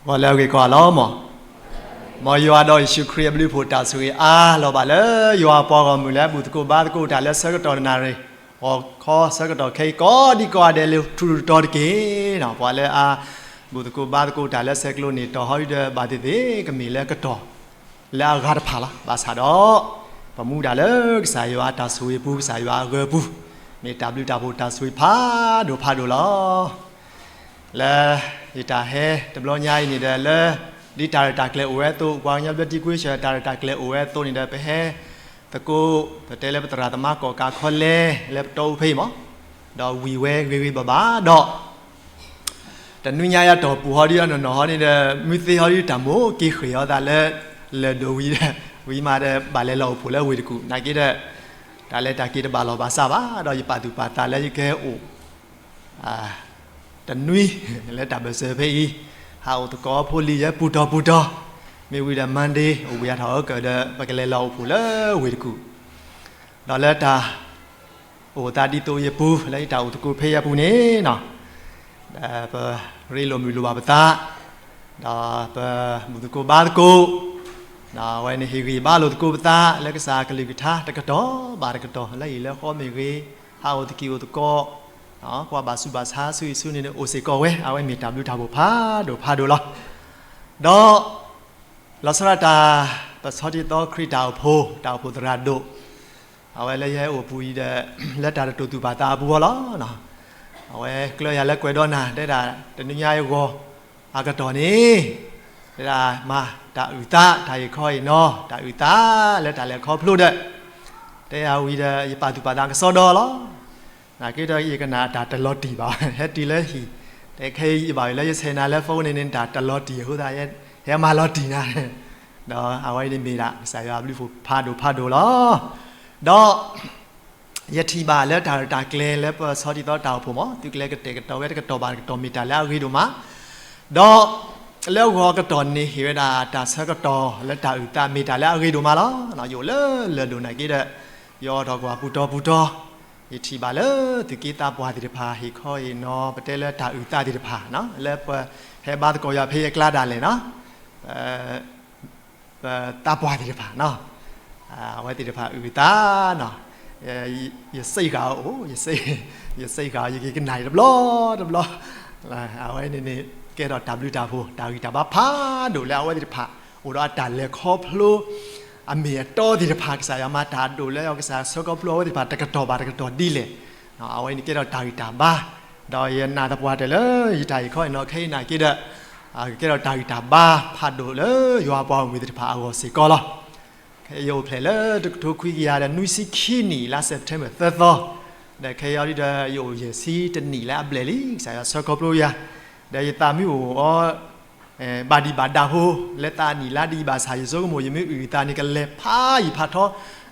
ပှၤလၢအဂ့ၤကိးဂၤလီၤမး, မ်ယွၤဒီးယ့ၣ်ၡူးခရံာ်အဘျုးအဖှိၣ်တၢ်ဆိၣ်ဂ့ၤအါလီၤဘၣ်လၢ ယွၤအပှၤဂီၢ်မုၢ်လၢအဘူၣ်သကိးဘါသကိးတၢ်လၢဆၢကတီၢ်နၣ်ရံၣ်, ဂီၤခီဆၢကတီၢ်ခဲအံၤကိးဒံကိးဂၤဒဲးလၢထူၣ်ထူၣ်တီၤတီၤတက့ၢ်. ပှၤလၢအဘူၣ်သကိးဘါသကိးတၢ်လၢဆဲးကျိးန့ၣ် တီၢ်ဟီဒ်ဒီးဘၣ်သ့ၣ်သ့ၣ် ကမ့ၢ်လၢကတီၢ်လၢအဂၤတဖၣ်လီၤ. ဘၣ်ဆၣ်ဒီး ပမူဒါလၢကစၢ်ယွၤအတၢ်ဆိၣ်ဂ့ၤပူၤ, ကစၢ်ယွၤအဂၢၤပူၤ, မ့ၢ်တၢ်ဘျုးတၢ်ဖှိၣ်တၢ်ဆိၣ်ဂ့ၤဖးဒိၣ်ဖးဒိၣ်လီၤ. လၢယတၢ်ဟဲတဘျီညါအံၤန့ၣ်ဒီး လၢဒ်တၢ်ရဲၣ်တၢ်ကျဲၤအိၣ်ဝဲအသိး, ပှၤကညီဘျၢထံကွ့ၡၢၣ် တၢ်ရဲၣ်တၢ်ကျဲၤအိၣ်ဝဲအသိးန့ၣ်ဒီး ပဟဲသကိး ပတဲလၢပသရၣ်သမါကီၣ်ကးခီလဲ လၢပတီၢ်အူဖဲအံၤမး, ဒီးဝံၤဝဲဂ့ၤဂ့ၤဘၣ်ဘၣ်ဒီး တနွံညါအံၤတီၢ်ပူၤဟီဒ်အနီၢ်နီၢ်ဟီန့ၣ်ဒီး မုၢ်သ့ဟီဒ်တၢ်မိၣ်က့ၤဃ့ၢ်အီၤသးလၢ လၢၢ်ဒိၣ်ဝံၤဒီး ဝံၤမးဒီး ဘၣ်လဲၤလီၢ်အိၣ်ဖှိၣ်လၢဝ့ၢ်တကူၣ် နာ်က့ဒီး တၢ်လဲၤတၢ်က့ၤတဘၣ်လီၢ်ဘၣ်စးဘၣ်, ဒီးယပာ်သူၣ်ပာ်သးလၢယကဟဲအိၣ် တနွံ လၢတၢ်ဘၢၣ်စၢၤဖဲအံၤ, ဟးအိၣ်သကိးဖိလံၤယဲပူၤတီၤပူၤတီၤ, မ့ၢ်ဝံၤဒီး Monday အိၣ်ဘှံးအါထီၣ်အကၢၣ်ဒီး ပကလဲၤလီၢ်အိၣ်ဖှိၣ်လၢဝ့ၢ်တကူၣ်, ဒီးလၢတၢ် အိၣ်သးဒ်သိးယပူၤ လၢယတၢ်အိၣ်သကိးဖဲအံၤအပူၤန့ၣ်, ပရ့လိာ်မုာ်လိာ်ဘၣ်ပသး, ဒီးပဘူၣ်သကိးဘါသကိး, ဒီးအဝဲန့ၣ်ဟ့ၣ်ဂံၢ်ဘါလိာ်သကိးပသး လၢကစၢ်အကလုၢ်ကထါတကတီၢ်ဘၣ်တကတီၢ် လၢဟံၣ်လၢဃီမ့ၢ်ဂ့ၤ, ဟးအိၣ်သကိးအိၣ်သကိး, ကွၢ်ဘၣ်ဆူးဘၣ်ဆါဆူအံၤဆူန့ၣ် အိၣ်စ့ၢ်ကီးဝဲ, အဝဲမ့ၢ်တၢ်ဘျုးတၢ်ဖှိၣ်ဖးဒိၣ်ဖးဒိၣ်လီၤ. ဒီး လီၤဆီဒၣ်တၢ် ပဆီထံသီခရံာ်တၢ်အိၣ်ဖှိၣ်, တၢ်အိၣ်ဖှိၣ်သရၣ်ဒိၣ်, အဝဲလၢယဟဲအိၣ်ပူၤအံၤဒီး လၢတၢ်တတိာ်သူၣ်ပာ်သးအပူၤအီၤလီၤ. အဝဲကျၢၢ်ယၤလၢကွဲးဒီးနၤ တဲဒၣ်တနွံညါအဂီၢ် အကတီၢ်န့ၣ် တဲဒၣ်မၤတၢ်အုၣ်သး တၢ်အံၤခီအံၤနီၤ တၢ်အုၣ်သးလၢတၢ်လဲၤခီဖျိဒီး တဲယၤဝံၤဒီး ယပာ်သူၣ်ပာ်သးကစီဒီလီၤ. နာ်က့ဒီးယကနၣ်တၢ်တလီၤတံၢ်ဘၣ်, ဟဲတုၤလၢဟံၣ်, တဲခဲအံၤယဘၣ်ဝဲလၢယဆဲးနၤလၢ phone န့ၣ်န့ၣ် တၢ်တလီၤတံၢ်အဃိသတး ဟဲမၤလီၤတံၢ်နၤ, ဒီးအဝဲအံၤန့ၣ်မ့ၢ်ဒၣ် ကစၢ်ယွၤအဘျုးအဖှိၣ်ဖးဒိၣ်ဖးဒိၣ်လီၤ. ဒီး ယထံၣ်ဘၣ်လၢတၢ်ရဲၣ်တၢ်ကျဲၤလၢပဆီထံသီတၢ်အိၣ်ဖှိၣ်မး သုကျဲကတဲာ်ကတီၤဝဲတကတီၢ်ဘၣ်တကတီၢ် မ့ၢ်တၢ်လၢအဂ့ၤဒိၣ်မး, ဒီးလၢဂီၤအကတီၢ်န့ၣ် ဟ့ၣ်ဝဲဒၣ်တၢ်ဆၢကတီၢ်လၢတၢ်အုၣ်သး မ့ၢ်တၢ်လၢအဂ့ၤဒိၣ်မးလီၤ. ယအိၣ်လၢလၢၢ်ဒိၣ်နာ်က့ဒီး ယအိၣ်ထီၣ်ကွၢ်ပူၤတီၤပူၤတီၤ, ယထံၣ်ဘၣ်လၢသုးက့သးပှၢ်သ့ၣ်တဖၣ် ဟ့ၣ်ခီဟ့ၣ်နီၤ ပတဲလၢတၢ်အုၣ်သးသ့ၣ်တဖၣ် လၢပဟဲဘါသကိးယၤဖဲယကျါဒၣ်လဲာ်နီၤ ပသးပှၢ်သ့ၣ်တဖၣ်နီၤ, အဝဲသ့ၣ်တဖၣ်အုၣ်သးနီၤ, ယစ့ၢ်ဃာ်အအိၣ်, ယစ့ၢ်ဃာ်အီၤ ယက့ၤကနၣ်အံၤတဘျီတဘျီ, အဝဲန့ၣ်န့ၣ် ကဲထီၣ်တၢ်ဘျုးတၢ်ဖှိၣ် တၢ်ဂံၢ်တၢ်ဘါဖးဒိၣ်လၢအဝဲသ့ၣ်တဖၣ် အိၣ်ဒီးအတၢ်လဲၤခီဖျိ အမ့ၢ်အတီသ့ၣ်တဖၣ် ကစၢ်ယွၤမၤတၢ်ဒိၣ်လၢ ကစၢ်ဆၢခီဖျိအဝဲသ့ၣ်တဖၣ်တကတီၢ်ဘၣ်တကတီၢ်ဒ်လဲၣ်, အဝဲန့ၣ်ကဲထီၣ်တၢ်ဂံၢ်တၢ်ဘါ, ဒီးယနာ်သပှၢ်တၢၢ်လၢ ယတၢ်အံၤခီအံၤနီၤ ခဲအံၤနာ်က့ဒီး ကကဲထီၣ်တၢ်ဂံၢ်တၢ်ဘါဖးဒိၣ်လၢယွၤအပှၤဂီၢ်မုၢ်သ့ၣ်တဖၣ်အဂီၢ်စ့ၢ်ကီးလီၤ. ခဲအံၤယအိၣ်ဖျဲၣ်လၢတကထိခွံကယၤဒီးနွံဆံခံနံၣ် လါ September သၢသီ, ဒီးခဲအံၤဒ်ဒီးယအိၣ်ယဲၢ်ဆံတနံၣ်လၢအဘျဲၣ်လံ ကစၢ်ယွၤဆၢခီဖျိယၤ, ဒီးယသးမ့ၢ်အိၣ်အီၤ ဘၣ်ဒံးဘၣ်ဒါဖိ လၢသးနံၣ်လါဒံးဘၣ်ဆၣ် ယဆိကမိၣ်ယမ့ၢ်အုၣ်သးန့ၣ် ကလဲၤဖးယံာ်ဖးထီ,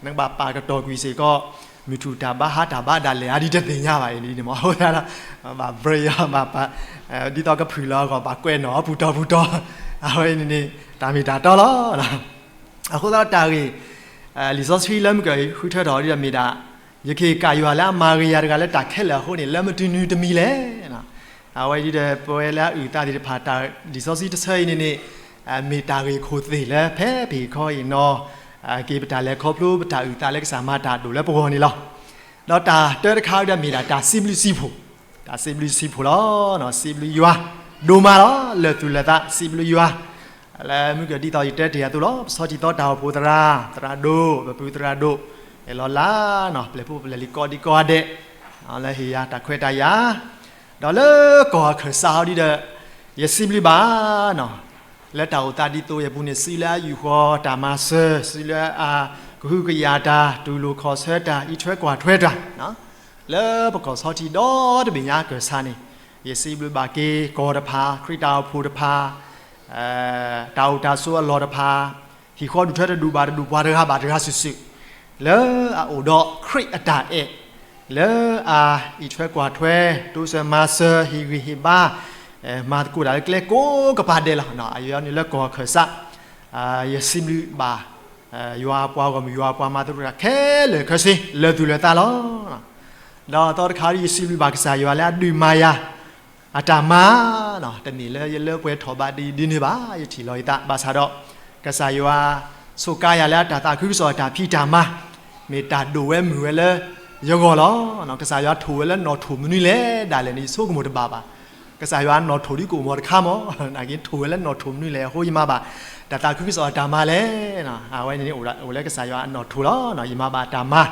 နကဘၣ်ပာ်ကတီၤကွံာ်စ့ၢ်ကီး မုၢ်ထူၣ်တၢ်ဘါဟါတၢ်ဘါဒၣ်လဲာ် အါဒ်တသ့ၣ်ညါဘၣ်အံၤန့ၣ်မ့ၢ် အဃိသတးဒီး ဘၣ် break အီၤ ဘၣ်ပာ် ဒ်သိးကဖုၣ်လီၤအဂီၢ် ဘၣ်ကွဲးနီၣ်အီၤပူၤတီၤပူၤတီၤ, အဝဲန့ၣ်န့ၣ် တၢ်မ့ၢ်တၢ်တီလီၤ. အဃိသတးဒီးတၢ်ဂ့ၢ် လံာ်စီဆှံလၢမုၢ်ကၢၢ်အံၤ ဃုထၢထီၣ်အီၤဒ်ဒီးမ့ၢ်ဒၣ် ယက့ၤကးယွၤလၢအမၤဂ့ၤယၤတဂၤလၢတၢ်ခဲလၢာ်အဃိန့ၣ် လၢမတနံၤတမံၤလဲၣ်. အဝဲဒ်ဒီးပဝဲလၢအအုၣ်သးသ့ၣ်တဖၣ် တၢ်လံာ်စီဆှံတဆၢအံၤန့ၣ်န့ၣ် မ့ၢ်တၢ်ဂ့ၢ်ခိၣ်သ့ၣ်လၢဖဲပဟ့ၣ်ခီအံၤနီၤ က့ၤပတၢ်လဲၤခီဖျိပတၢ်အုၣ်သးလၢကစၢ်မၤတၢ်ဒိၣ်လၢပဂီၢ်န့ၣ်လီၤ. ဒီးတၢ်တၢတခါဒ်ဒီးမ့ၢ်ဒၣ်တၢ်စံးဘျုးစံးဖှိၣ်, တၢ်စံးဘျုးစံးဖှိၣ်လီၤ. စံးဘျုးယွၤ ဒိၣ်မးလီၤ လၢာ်သူၣ်လၢာ်သး စံးဘျုးယွၤ လၢမုၢ်ကၢၢ်ဒ်သိးယတဲတ့ၢ်အသိးလီၤ. ပဆီထံသီတၢ်အိၣ်ဖှိၣ်သရၣ်, သရၣ်ဒိၣ်, ပပုၢ်သရၣ်ဒိၣ်, အဲၣ်လီၤလၢနီၤ ပျဲၢ်ဖိပျဲၢ်လံၤကိးဒံကိးဂၤဒဲး လၢဟ့ၣ်ယၤတၢ်ခွဲးတၢ်ယာ်, ဒီးလၢကီၢ်အခၢၣ်စးဟီဒ်ဒီး ယစံးဘျုးဘၣ်နီၤ လၢတၢ်အိၣ်သးဒ်သိးယပူၤန့ၣ် စုလၢအယူၢ်ဃီၤတၢ်မၤစၢၤ, စုလၢအကဟုကယာ်တၢ်, တူၢ်လိာ်ခီၣ်ဆၢတၢ်, အံးထွဲကွၢ်ထွဲတၢ် လၢပကီၢ်ဆီထံဒီတဘ့ၣ်ညါအခၢၣ်စးန့ၣ် ယစံးဘျုးဘၣ်က့ၤကီၢ်တဖၣ်, ခရံာ်တၢ်အိၣ်ဖှိၣ်တဖၣ်, တၢ်အိၣ်တၢ်ဆိးအလီၢ်တဖၣ်, ဟံၣ်ဃီဒူၣ်ထၢတဒူၣ်ဘၣ်တဒူၣ် ပှၤတဂၤဘၣ်တဂၤစုာ်စုာ်, လၢအအိၣ်ဒီးခရံာ်အတၢ်အဲၣ်, လၢအအံးထွဲကွၢ်ထွဲ, တိစၢၤမၤစၢၤ, ဟ့ၣ်ဂံၢ်ဟ့ၣ်ဘါ, မၤသကိးတၢ်လၢကျဲကိးကပၤဒဲးလီၤ. အယွၤန့ၣ်လၢကီၢ်အခၢၣ်စး ယစံးဘျုးဘၣ် ယွၤအပှၤဂီၢ်မုၢ် ယွၤအပှၤမၤသကိးတၢ်ခဲလၢာ်ခဲဆ့ လၢာ်သူၣ်လၢာ်သးလီၤ. ဒီးသီတခါဒ်ယစံးဘျုးဘၣ်ကစၢ်ယွၤလၢအဒုးမၤယၤ အတၢ်မၤ, တမ့ၢ်လၢယလၢပှဲၤထီၣ်ဘၣ်ဒ်ဒ်န့ၣ်ဘၣ်, ယထံၣ်လီၤယသး ဘၣ်ဆၣ်ဒီး ကစၢ်ယွၤ ဆိးကါယၤလၢအတၢ်သးခုကစီၣ်အတၢ်ဖံးတၢ်မၤ, မ့ၢ်တၢ်ဒိၣ်ဝဲမုၢ်ဝဲလၢယဂီၢ်လီၤ. ကစၢ်ယွၤထိၣ်ဝဲလၢနီၣ်ထိၣ်မနုၤလဲၣ်ဒၣ်လဲာ်န့ၣ် ယဆိကမိၣ်တဘၣ်ဘၣ်. ကစၢ်ယွၤနီၣ်ထိၣ်ဒ်ကအိၣ်မီၤတခါမီၤ, နာ်က့ထိၣ်ဝဲလၢနီၣ်ထိၣ်မနုၤလဲၣ်အဃိ ယမၤဘၣ် တၢ်သးခုကစီၣ်အတၢ်မၤလဲၣ်. အဝဲန့ၣ်န့ၣ် အိၣ်လၢကစၢ်ယွၤအနီၣ်ထိၣ်လီၤ. ယမၤဘၣ်တၢ်မၤ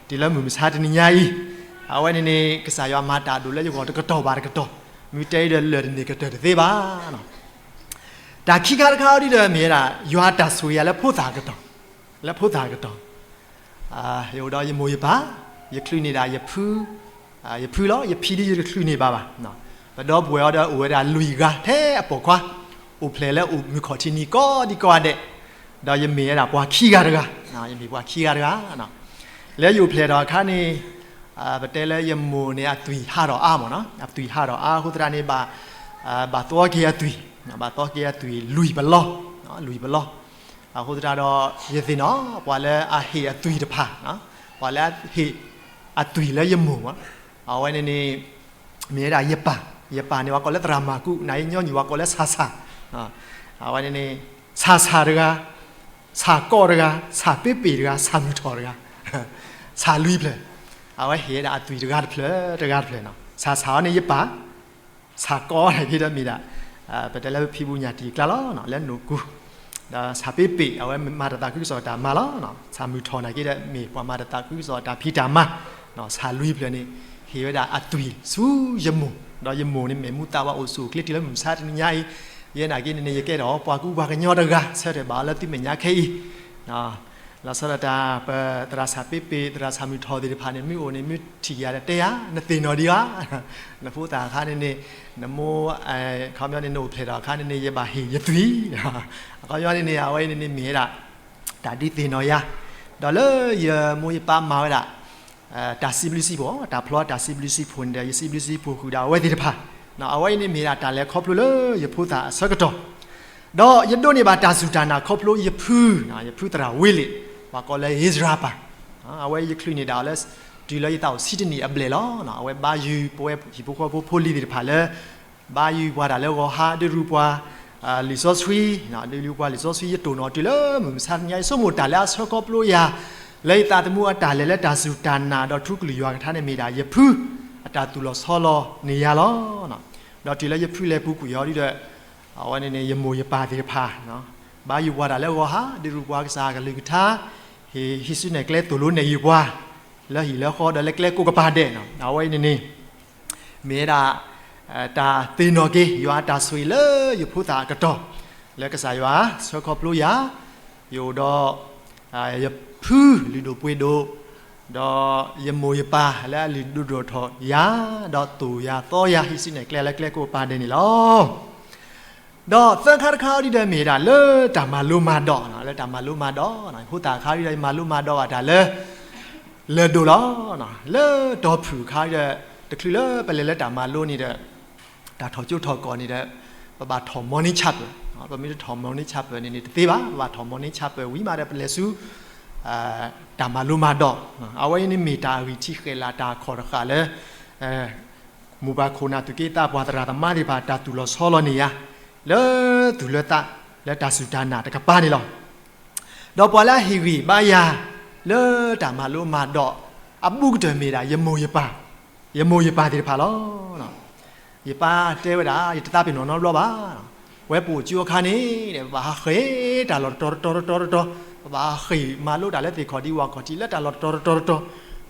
တုၤလၢမုၢ်မဆါတနံၤညါအံၤ, အဝဲန့ၣ်န့ၣ် ကစၢ်ယွၤမၤတၢ်ဒိၣ်လၢယဂီၢ်တကတီၢ်ဘၣ်တကတီၢ်, မ့ၢ်တဲအံၤဒီးလၢာ်တန့ၢ်ကတၢၢ်တသ့ဘၣ်. တၢ်ခံခါတခါအံၤဒ်ဒီးမ့ၢ်ဝဲဒၣ် ယွၤအတၢ်ဆိၣ်ဂ့ၤယၤလၢဖိသၣ်အကတီၢ်, လၢဖိသၣ်အကတီၢ်, ယအိၣ်ဒီးယမိၢ်ယပၢ်, ယချုးန့ၢ်ဒၣ်ယဖု, ယဖုလီၤ, ယဖံဒ်ယတချုးန့ၢ်ဘၣ်ဘၣ်. ပဒီပုၢ်ဝဲၢ်အံၤဒီးအိၣ်ဝဲဒၣ်လွံၢ်ဂၤထဲအပိာ်ခွါ, အိၣ်ဖျဲၣ်လၢအိၣ်မုၢ်ခီၣ်ထံးနံၤကိးဒံကိးဂၤဒဲး, ဒီးယမ့ၢ်ဝဲဒၣ်ပှၤခံဂၤတဂၤ, ယမ့ၢ်ပှၤခံဂၤတဂၤ. လၢယအိၣ်ဖျဲၣ်ထီၣ်အခါန့ၣ် ပတဲလၢယမိၢ်န့ၣ်အသွံၣ်ဟးထီၣ်အါမ့ၢ်နီၤ, အသွံၣ်ဟးထီၣ်အါအဃိသတးန့ၣ် ဘၣ်သီက့ၤအသွံၣ်, ဘၣ်သီက့ၤအသွံၣ်လွံၢ်ပလီ, လွံၢ်ပလီ. အဃိသတးဒီး ယသ့ၣ်နီၣ် ပှၤလၢအဟ့ၣ်အသွံၣ်တဖၣ်, ပှၤလၢအဟ့ၣ်အသွံၣ်လၢယမိၢ်, အဝဲန့ၣ်န့ၣ် မ့ၢ်ဝဲဒၣ်ယပၢ်, ယပၢ်န့ၣ် ပှၤကိးလၢသရၣ်မၤကူး, နာ်က့ညီနုၢ်ပှၤကိးလၢဆၣ်ဆၣ်, အဝဲန့ၣ်န့ၣ် ဆၣ်ဆၣ်တဂၤ, ဆၣ်ကီးတဂၤ, ဆၣ်ပ့ပ့ၣ်တဂၤ, ဆၣ်မုၢ်ထီၣ်တဂၤ, ဆၣ်လွံၢ်ဖျၢၣ်, အဝဲဟ့ၣ်ဝဲဒၣ်အသွံၣ်တဂၤတဖျၢၣ်, တဂၤတဖျၢၣ်နီၤ. ဆၣ်ဆၣ်အီၤန့ၣ်ယပၢ်, ဆၣ်ကီးနာ်က့ဒီးမ့ၢ်ဒၣ် ပတဲလၢဖံးဘူးညၣ်တံၢ်အကျါလီၤ, လၢနိၣ်ကူ, ဒီးဆၣ်ပ့ပ့ၣ် အဝဲမၤတၢ်သးခုကစီၣ်တၢ်မၤလီၤ. ဆၣ်မုၢ်ထီၣ်နာ်က့ဒီး မ့ၢ်ပှၤမၤတၢ်သးခုကစီၣ်တၢ်ဖံးတၢ်မၤ, ဆၣ်လွံၢ်ဖျၢၣ်န့ၣ် ဟ့ၣ်ဝဲဒၣ်အသွံၣ်ဆူယမိၢ်, ဒီးယမိၢ်န့ၣ် မ့ၢ်မူသးဝးအိၣ်ဆူၣ်အိၣ်ချ့တုၤလၢမုၢ်မဆါတနံၤညါအံၤ, ယဲနာ်က့န့ၣ်န့ၣ် ယကဲထီၣ်ပှၤကူပှၤကညီတဂၤ ဆၢထၢၣ်ဘၣ်အီၤလၢသုမဲာ်ညါခဲအံၤ လီၤဆီဒၣ်တၢ် ပသရၣ်ဆၣ်ပ့ပ့ၣ် သရၣ်ဆၣ်မုၢ်ထီၣ်သ့ၣ်တဖၣ်န့ၣ် မ့ၢ်အိၣ်န့ၣ် မ့ၢ်ထံၣ်ယၤဒီးတဲယၤ, နသ့ၣ်နီၣ်ဒံးဧါ, နဖိသၣ်အခါန့ၣ်န့ၣ်, နမိၢ်, အခီပညီန့ၣ် နအိၣ်ဖျဲၣ်ထီၣ်အခါန့ၣ်န့ၣ် ယဘၣ်ဟ့ၣ်ယသွံၣ်, အခီပညီန့ၣ်န့ၣ် အဝဲအံၤန့ၣ်န့ၣ်မ့ၢ်ဝဲဒၣ် တၢ်ဒုးသ့ၣ်နီၣ်ယၤ, ဒီးလၢယမိၢ်ယပၢ်မၤဝဲဒၣ် တၢ်စံးဘျုးစံးဖှိၣ်, တၢ်ဖျီတၢ်စံးဘျုးစံးဖှိၣ်န့ၣ်ဒီး ယစံးဘျုးစံးဖှိၣ်ဃုာ်ဒီးအဝဲသ့ၣ်တဖၣ်, အဝဲအံၤန့ၣ်မ့ၢ်ဒၣ်တၢ်လဲၤခီဖျိလၢယဖိသၣ်အဆၢကတီၢ်, ဒီးယဒိးန့ၢ်ဘၣ်တၢ်စူၢ်တၢ်နာ်ခီဖျိယဖု, ယဖုသရၣ်ဝ့လ့ၣ်, ပှၤကိးလၢအ့စြၤပၢ်, အဝဲယချုးန့ၢ်ဒၣ်အီၤလၢ တုၤလၢယသးအိၣ်ဆံတနံၣ်အဘျဲၣ်လီၤ. အဝဲဘါယုၤပဝဲဟံၣ်ဖိဃီဖိဖိလံၤသ့ၣ်တဖၣ်လၢ ဘါယုၤပှၤတၢ်လၢဂီၤဟါ ဒုးရူပှၤ လံာ်စီဆှံ, ဒုးရူပှၤလံာ်စီဆှံ ယတိၢ်နီၣ်တုၤလၢမုၢ်မဆါတနံၤညါအံၤ ယဆိကမိၣ်တၢ်လၢအဆၢခီဖျိယၤ လၢယသးသမူအတၢ်လဲၤလၢတၢ်စူၢ်တၢ်နာ်ဒီးထူကလုၢ်ယွၤကထါန့ၣ်မ့ၢ်ဒၣ်ယဖု အတၢ်သူၣ်လီၤဆီလီၤန့ၢ်ယၤလီၤ. ဒီးတုၤလၢယဖုလဲၤပူၤကွံာ်အီၤဒ်ဒီး အဝဲန့ၣ်န့ၣ် ယမိၢ်ယပၢ်သ့ၣ်တဖၣ် ဘါယုၤပှၤတၢ်လၢဂီၤဟါ ဒုးရူပှၤကစၢ်ကလုၢ်ကထါ, ဟ့ၣ်ဟံးစုနဲၣ်ကျဲသိၣ်လိနဲၣ်ယုာ်ပှၤ လၢဟံၣ်လၢဃီဒီးလၢကျဲကိးကပၤဒဲးန့ၣ် အဝဲအံၤန့ၣ်န့ၣ် မ့ၢ်ဝဲဒၣ် တၢ်သ့ၣ်နီၣ်က့ၤ ယွၤအတၢ်ဆိၣ်ဂ့ၤလၢယဖိသၣ်အကတီၢ် လၢကစၢ်ယွၤဆှၢခီဖျိယၤ, ယအိၣ်ဒီး ယဖုလုၢ်ဒိၣ်ပှ့ၤဒိၣ်, ဒီးယမိၢ်ယပၢ်လၢအလုၢ်ဒိၣ်ဒိၣ်ထီၣ်ယၤ, ဒီးသိၣ်ယၤသီယၤ ဟံးစုနဲၣ်ကျဲလၢကျဲကိးကပၤဒဲးန့ၣ်လီၤ. ဒီးသၢခါတခါအံၤဒ်ဒီးမ့ၢ်ဒၣ် လၢတၢ်မၤလိမၤဒိး, လၢတၢ်မၤလိမၤဒိး, ဖိသၣ်အခါအံၤဒီး ယမၤလိမၤဒိးဘၣ်တၢ်လၢ လၢၢ်ဒိၣ်လီၤ. လၢတီၤဖုၣ်အခါဒီး တချုးလၢပလဲၤလၢတၢ်မၤလိန့ၣ်ဒီး တၢ်ထီၣ်ကၠိထီၣ်ကီၢ်န့ၣ်ဒီး ပဘၣ်ထီၣ် morning chapel, ပမ့ၢ်တထီၣ် morning chapel န့ၣ်န့ၣ် တသ့ဘၣ်, ပဘၣ်ထီၣ် morning chapel ဝံၤမးဒီးပလဲၤဆူ တၢ်မၤလိမၤဒိး, အဝဲအံၤန့ၣ်မ့ၢ်တၢ်အဂံၢ်ထံးဃဲၤလၤ တၢ်ခီၣ်တဃာ်လၢ မိၢ်ပၢ်ခိၣ်နၢ်သူၣ်က့သးပှၢ်သရၣ်သမါသ့ၣ်တဖၣ် တၢ်သူၣ်လီၤဆီလီၤန့ၢ်ယၤ လၢသူၣ်လၢသး လၢတၢ်စူၢ်တၢ်နာ်တကပၤန့ၣ်လီၤ. ဒီးပှၤလၢအဟ့ၣ်ဂံၢ်ဘါယၤ လၢတၢ်မၤလိမၤဒိးအဘူးကတၢၢ်မ့ၢ်ဒၣ် ယမိၢ်ယပၢ်, ယမိၢ်ယပၢ်သ့ၣ်တဖၣ်လီၤ. ယပၢ်တဲဝဲဒၣ် ယတသးပ့ၤနီၣ်နီတဘျီဘၣ်, ဝဲပအိၣ်ကၠိအခါန့ၣ် ပဘၣ်ဟးဃ့ၢ်တၢ်လီၢ်တတီၤတတီၤတတီၤတတီၤ, ပဘၣ်ဟးဃ့ၢ်မၤလိတၢ်လၢသ့ၣ်ခီၣ်ထံးဝၣ်ခီၣ်ထံး လၢတၢ်လီၢ်တတီၤတတီၤတတီၤ,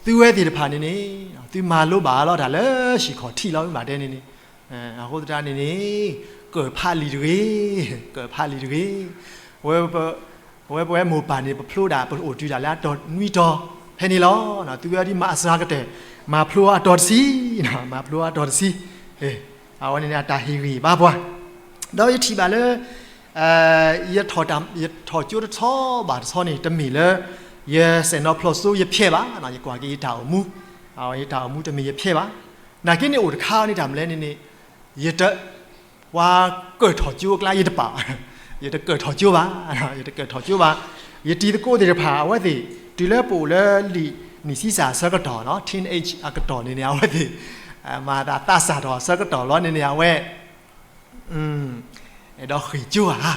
သုဝဲသ့ၣ်တဖၣ်န့ၣ်န့ၣ် သုမၤလိဘၣ်လီၤတၢ်လၢဟံၣ်ခီၣ်ထံးလီၤ မ့ၢ်ဘၣ်တဲန့ၣ်န့ၣ်, အဃိသတးန့ၣ်န့ၣ် ကၢၢ်ဖးလံာ်တဂ့ၤ, ကၢၢ်ဖးလံာ်တဂ့ၤ, ဝဲ ဝဲပဝဲမိၢ်ပၢ်န့ၣ် ပဖျိဒၣ် ပအိၣ်တုၤဒၣ်လၢအတီၢ်နွံတီၤဖဲန့ၣ်လီၤ. သုဝဲဒ်မၤအစှၤကတၢၢ် မၤဖျိအတီၤတဆံ, မၤဖျိအတီၤတဆံ, အဝဲန့ၣ်န့ၣ် အတၢ်ဟ့ၣ်ဂံၢ်ဘါပှၤ, ဒီးယထံၣ်ဘၣ်လၢ ယထီၣ်ကၠိတဆီဘၣ်တဆီန့ၣ် တမ့ၢ်လၢ ယစဲးနီၤဖျီၣ်စိယဖျဲးဘၣ်, ယကွၢ်က့ၤယတၢ်အိၣ်မူ, ယတၢ်အိၣ်မူတမ့ၢ်ယဖျဲးဘၣ်, နာ်က့န့ၣ်အိၣ်တခါန့ၣ် တၢ်မနုၤလဲၣ်န့ၣ်န့ၣ် ယတ ပှၤကၢၢ်ထီၣ်ကၠိအကျါယတပာ်ဘၣ်, ယတကၢၢ်ထီၣ်ကၠိဘၣ်, ယတကၢၢ်ထီၣ်ကၠိဘၣ်, ယတံၤသကိးသ့ၣ်တဖၣ် အဝဲသ့ၣ် တုၤလၢပအိၣ်လၢလံာ်နံၣ်ဆံစၢ်အဆၢကတီၢ်နီၤ teenage အကတီၢ်န့ၣ်န့ၣ် အဝဲသ့ၣ် မၤသးသးစၢ်ထီၣ်အဆၢကတီၢ်လီၤန့ၣ်န့ၣ် အဝဲ အဲၣ်ဒိးဃ့ၢ်ကၠိဧါ,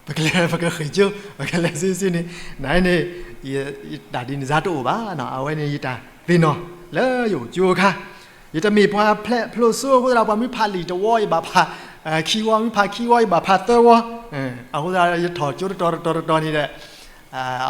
ပကလဲၤ ပကဃ့ၢ်ကၠိ ပကလဲၤစုစုန့ၣ် နန့ၣ် တၢ်ဒ်န့ၣ်စါတအိၣ်ဘၣ်, အဝဲန့ၣ်ယတၢ်သ့ၣ်နီၣ်လၢယအိၣ်ကၠိအခါ, ယတမ့ၢ်ပှၤဖျဲးဖျိးစိအဃိသတး ပှၤမ့ၢ်ဖးလံာ်တဝီယဘၣ်ဖးခံဝီ, မ့ၢ်ဖးခံဝီယဘၣ်ဖးသၢဝီ, အဃိသတးယထီၣ်ကၠိတတီၤတတီၤတတီၤန့ၣ်ဒီး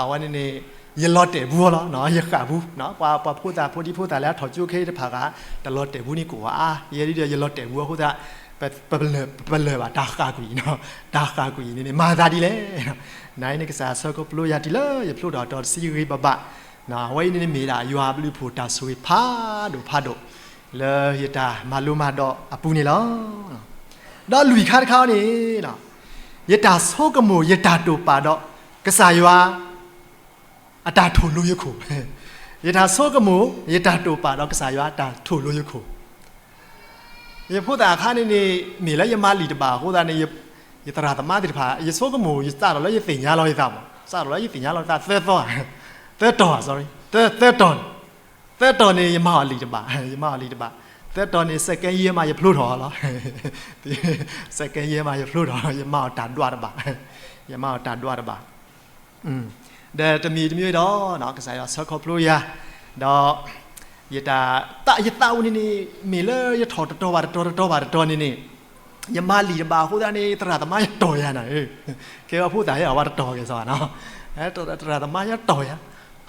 အဝဲန့ၣ်န့ၣ် ယလီၤတဲာ်ပူၤအီၤလီၤ, ယဃၣ်ပူၤ, ပှၤဖိသၣ်ဖိဒံဖိသၣ်လၢအထီၣ်ကၠိခဲအံၤတဖၣ်ဂၤ တလီၤတဲာ်ပူၤန့ၣ်ကအိၣ်ဧါ, ယဲဒ်ဒီးယလီၤတဲာ်ပူၤအဃိသတး ပလၢၢ်ဘၣ်တၢ်ဃၣ်ကွံာ်, တၢ်ဃၣ်ကွံာ်န့ၣ်န့ၣ် မၤသးဒ်လဲၣ်, နန့ၣ် ကစၢ်ဆၢကဖျိယၤတုၤလၢယဖျိထီၣ်အတီၤတဆံဂ့ၤဂ့ၤဘၣ်ဘၣ်, အဝဲအံၤန့ၣ်မ့ၢ်ဒၣ်ယွၤအဘျုးအဖှိၣ်တၢ်ဆိၣ်ဂ့ၤဖးဒိၣ်ဖးဒိၣ် လၢယတၢ်မၤလိမၤဒိးအပူၤန့ၣ်လီၤ. ဒီးလွံၢ်ခါတခါန့ၣ် ယတၢ်ဆိကမိၣ်ယတၢ်တိာ်ပာ်ဒီး ကစၢ်ယွၤ အတၢ်ထိၣ်လိယခိၣ်, ယတၢ်ဆိကမိၣ် ယတၢ်တိာ်ပာ်ဒီးကစၢ်ယွၤအတၢ်ထိၣ်လိယခိၣ်, ယဖိသၣ်အခါန့ၣ်န့ၣ် မ့ၢ်လၢယမၤလံာ်တဘၣ်အဃိသတးန့ၣ် ယသရၣ်သမါသ့ၣ်တဖၣ် ယဆိကမိၣ် ယစးထီၣ်လၢယသ့ၣ်ညါလီၤယသးမး, စးထီၣ်လၢယသ့ၣ်ညါလီၤယသးသၢသီ, သၢတီၤ sorry, သၢတီၤန့ၣ် သၢတီၤန့ၣ် ယမၤအီၤလံာ်တဘၣ်, ယမၤအီၤလံာ်တဘၣ်, သၢတီၤန့ၣ် second year မးယဖျိထီၣ်လီၤ, second year မးယဖျိထီၣ် ယမၤအီၤတၢ်ဒွးတဘၣ်, ယမၤအီၤတၢ်ဒွးတဘၣ် ဒီးတမံၤတမံၤဒီး ကစၢ်ယွၤဆၢခီဖျိယၤ, ဒီး ယတၢ် ယသးဝံၤန့ၣ်န့ၣ် မ့ၢ်လၢယထီၣ်တတီၤဘၣ်တတီၤ တတီၤဘၣ်တတီၤန့ၣ်န့ၣ် ယမၤလံာ်တဘၣ်အဃိသတးန့ၣ် သရၣ်သမါယတီၢ်ယၤနၤဧၢ, ကဲဝဲဖိသၣ်ဟဲအဝဲတတီၢ်ကဲစီနၤ, သရၣ်သမါယတီၢ်ယၤ,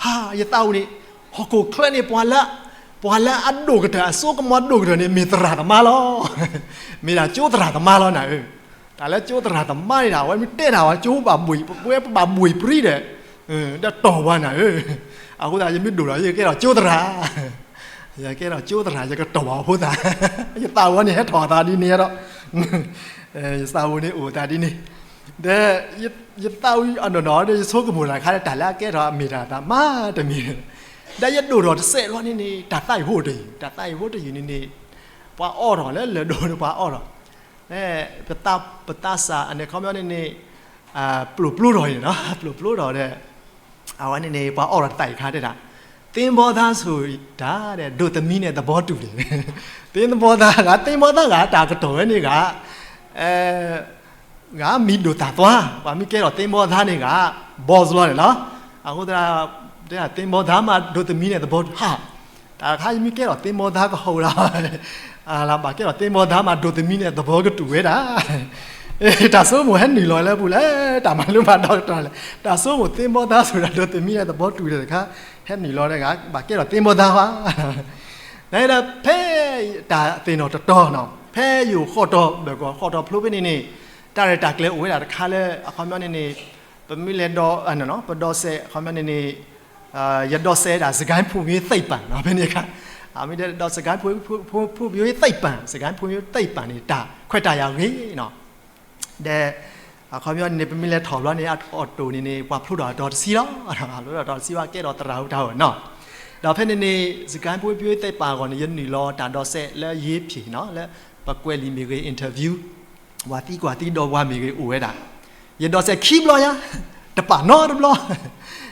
ဟါ ယသးဝံၤန့ၣ် ဟီၣ်ခိၣ်ချၢန့ၣ် ပှၤလၢ ပှၤလၢအဒိၣ်ကတၢၢ် အစိကမီၤဒိၣ်ကတၢၢ်န့ၣ် မ့ၢ်သရၣ်သမါလီၤ, မ့ၢ်ဒၣ်ကၠိသရၣ်သမါလီၤနၤဧၢ, တၢ်လၢကၠိသရၣ်သမါန့ၣ်ဒၣ် အဝဲမ့ၢ်တဲတၢ်ဝဲ ကၠိဘၣ်ဘှ့ၣ် ပဝဲပဘၣ်ဘှ့ၣ်ပြံဒီး ဒီးတီၢ်ပှၤနၤဧၢ, အဃိသတး ယမ့ၢ်ဒိၣ်ဒီး ယကကဲထီၣ်ကၠိသရၣ်, ယကကဲထီၣ်ကၠိသရၣ် ယကတီၢ်ပှၤဖိသၣ်, ယသးဝံၤန့ၣ် ဟဲထီၣ်အသးဒ်န့ၣ်ဒီး ယသးဝံၤန့ၣ်အိၣ်အသးဒ်န့ၣ်, ဒီး ယသးဝံၤအနီၢ်နီၢ်ဒီး ယဆိကမိၣ်တၢ်ခါဒီး တၢ်လၢအကဲထီၣ်အမ့ၢ်တၢ်မၤတမံၤ, ဒီးယဒိၣ်ထီၣ်တစဲးလီၤန့ၣ်န့ၣ် တၢ်သးအံၤဖိတယုၢ် တၢ်သးအံၤဖိတယုၢ်န့ၣ်န့ၣ် ပှၤအီထီၣ်လၢလၢၢ်ဒိၣ်န့ၣ် ပှၤအီထီၣ် ပသးစၢ်အန့ၣ် ခီပညီန့ၣ်န့ၣ် ပျိၢ်ပျိထီၣ်အံၤန့ၣ် ပျိၢ်ပျိထီၣ်ဒီး အဝဲန့ၣ်န့ၣ် ပှၤအီထီၣ်တၢ်အံၤခါတဲဒၣ် သ့ဘီသါဆိၣ်တၢ်ဒီး ဒိးသမံန့ၣ်သဘီတူၢ်န့ၣ်, သ့ဘီသါဂၤ သ့ဘီသါဂၤ တၢ်ကတီၢ်ဝဲန့ၣ်ဂၤ ဂၤမံၤဒိၣ်တၢ်သွါ ပှၤမ့ၢ်ကဲထီၣ်သ့ဘီသါန့ၣ်ဂၤ boss လီၤန့ၣ်လီၤ, အဃိသတး သ့ဘီသါမးဒိးသမံန့ၣ်သဘီတူၢ် ဟါ တၢ်တခါယမ့ၢ်ကဲထီၣ်သ့ဘီသါကဟီၣ်ဝဲဒၣ် လၢဘၣ်ကဲထီၣ်သ့ဘီသါမးဒိးသမံန့ၣ်သဘီကတူၢ်ဝဲဒၣ်, တၢ်ဆိကမိၣ်ဟဲနုာ်လီၤလၢပူၤလဲၣ် တၢ်မၤလိမၤဒိးတတီၤလဲၣ် တၢ်ဆိကမိၣ်သ့ဘီသါဆိၣ်တၢ်ဒိးသမံန့ၣ်သဘီတူၢ်တခါ ဟဲနုာ်လီၤတဂၤ ဘၣ်ကဲထီၣ်သ့ဘီသါဟါ, နဒီးဖဲ တၢ်သ့ၣ်နီၣ်တတီၤနီၤ ဖဲယိၤဃီၣ်တီၢ် ဘၢၣ်ကီၢ်ဃီၣ်တီၢ်ဖျိဖဲန့ၣ်န့ၣ် တၢ်ရဲၣ်တၢ်ကျဲၤအိၣ်ဝဲဒၣ်တခါလၢ အခီပညီန့ၣ်န့ၣ် ပမ့ၢ်လဲၤဒီး ပဒိးစဲး အခီပညီန့ၣ်န့ၣ် ယဒိးစဲးဒၣ် စကဲၣ်ဖူမ့ၢ်သ့ၣ်ပၣ်နီၤ ဖဲန့ၣ်အခါ အမ့ၢ်တဲဒိး စကဲၣ်ဖူမ့ၢ်သ့ၣ်ပၣ် စကဲၣ်ဖူမ့ၢ်သ့ၣ်ပၣ်န့ၣ် တၢ်ခွဲးတၢ်ယာ်ဂ့ၤနီၤ ဒီး အခီပညီန့ၣ်န့ၣ် ပမ့ၢ်လဲၤထီၣ်ဘျီန့ၣ် အီၣ်တိၣ်န့ၣ်န့ၣ် ပှၤဖျိထီၣ်အတီၤတဆံလီၤ, ဖျိထီၣ်အတီၤတဆံဘၣ်ကဲထီၣ်သရၣ်ဟူတၢ်အီၣ်နီၤ, ဒီးဖဲန့ၣ်န့ၣ် စကဲၣ်ဖူမ့ၢ်သ့ၣ်ပၣ်အဂီၢ်န့ၣ် ယနုာ်လီၤတၢ်ဒိးစဲးလၢယ့ၤဖံးနီၤ လၢပကွဲးလံာ်မ့ၢ်ဂ့ၤ interview ပှၤသံကွၢ်သံဒီးပှၤမ့ၢ်ဂ့ၤအိၣ်ဝဲဒၣ်, ယဒိးစဲးခံဘျီယါ, တပာ်နီတဘျီ,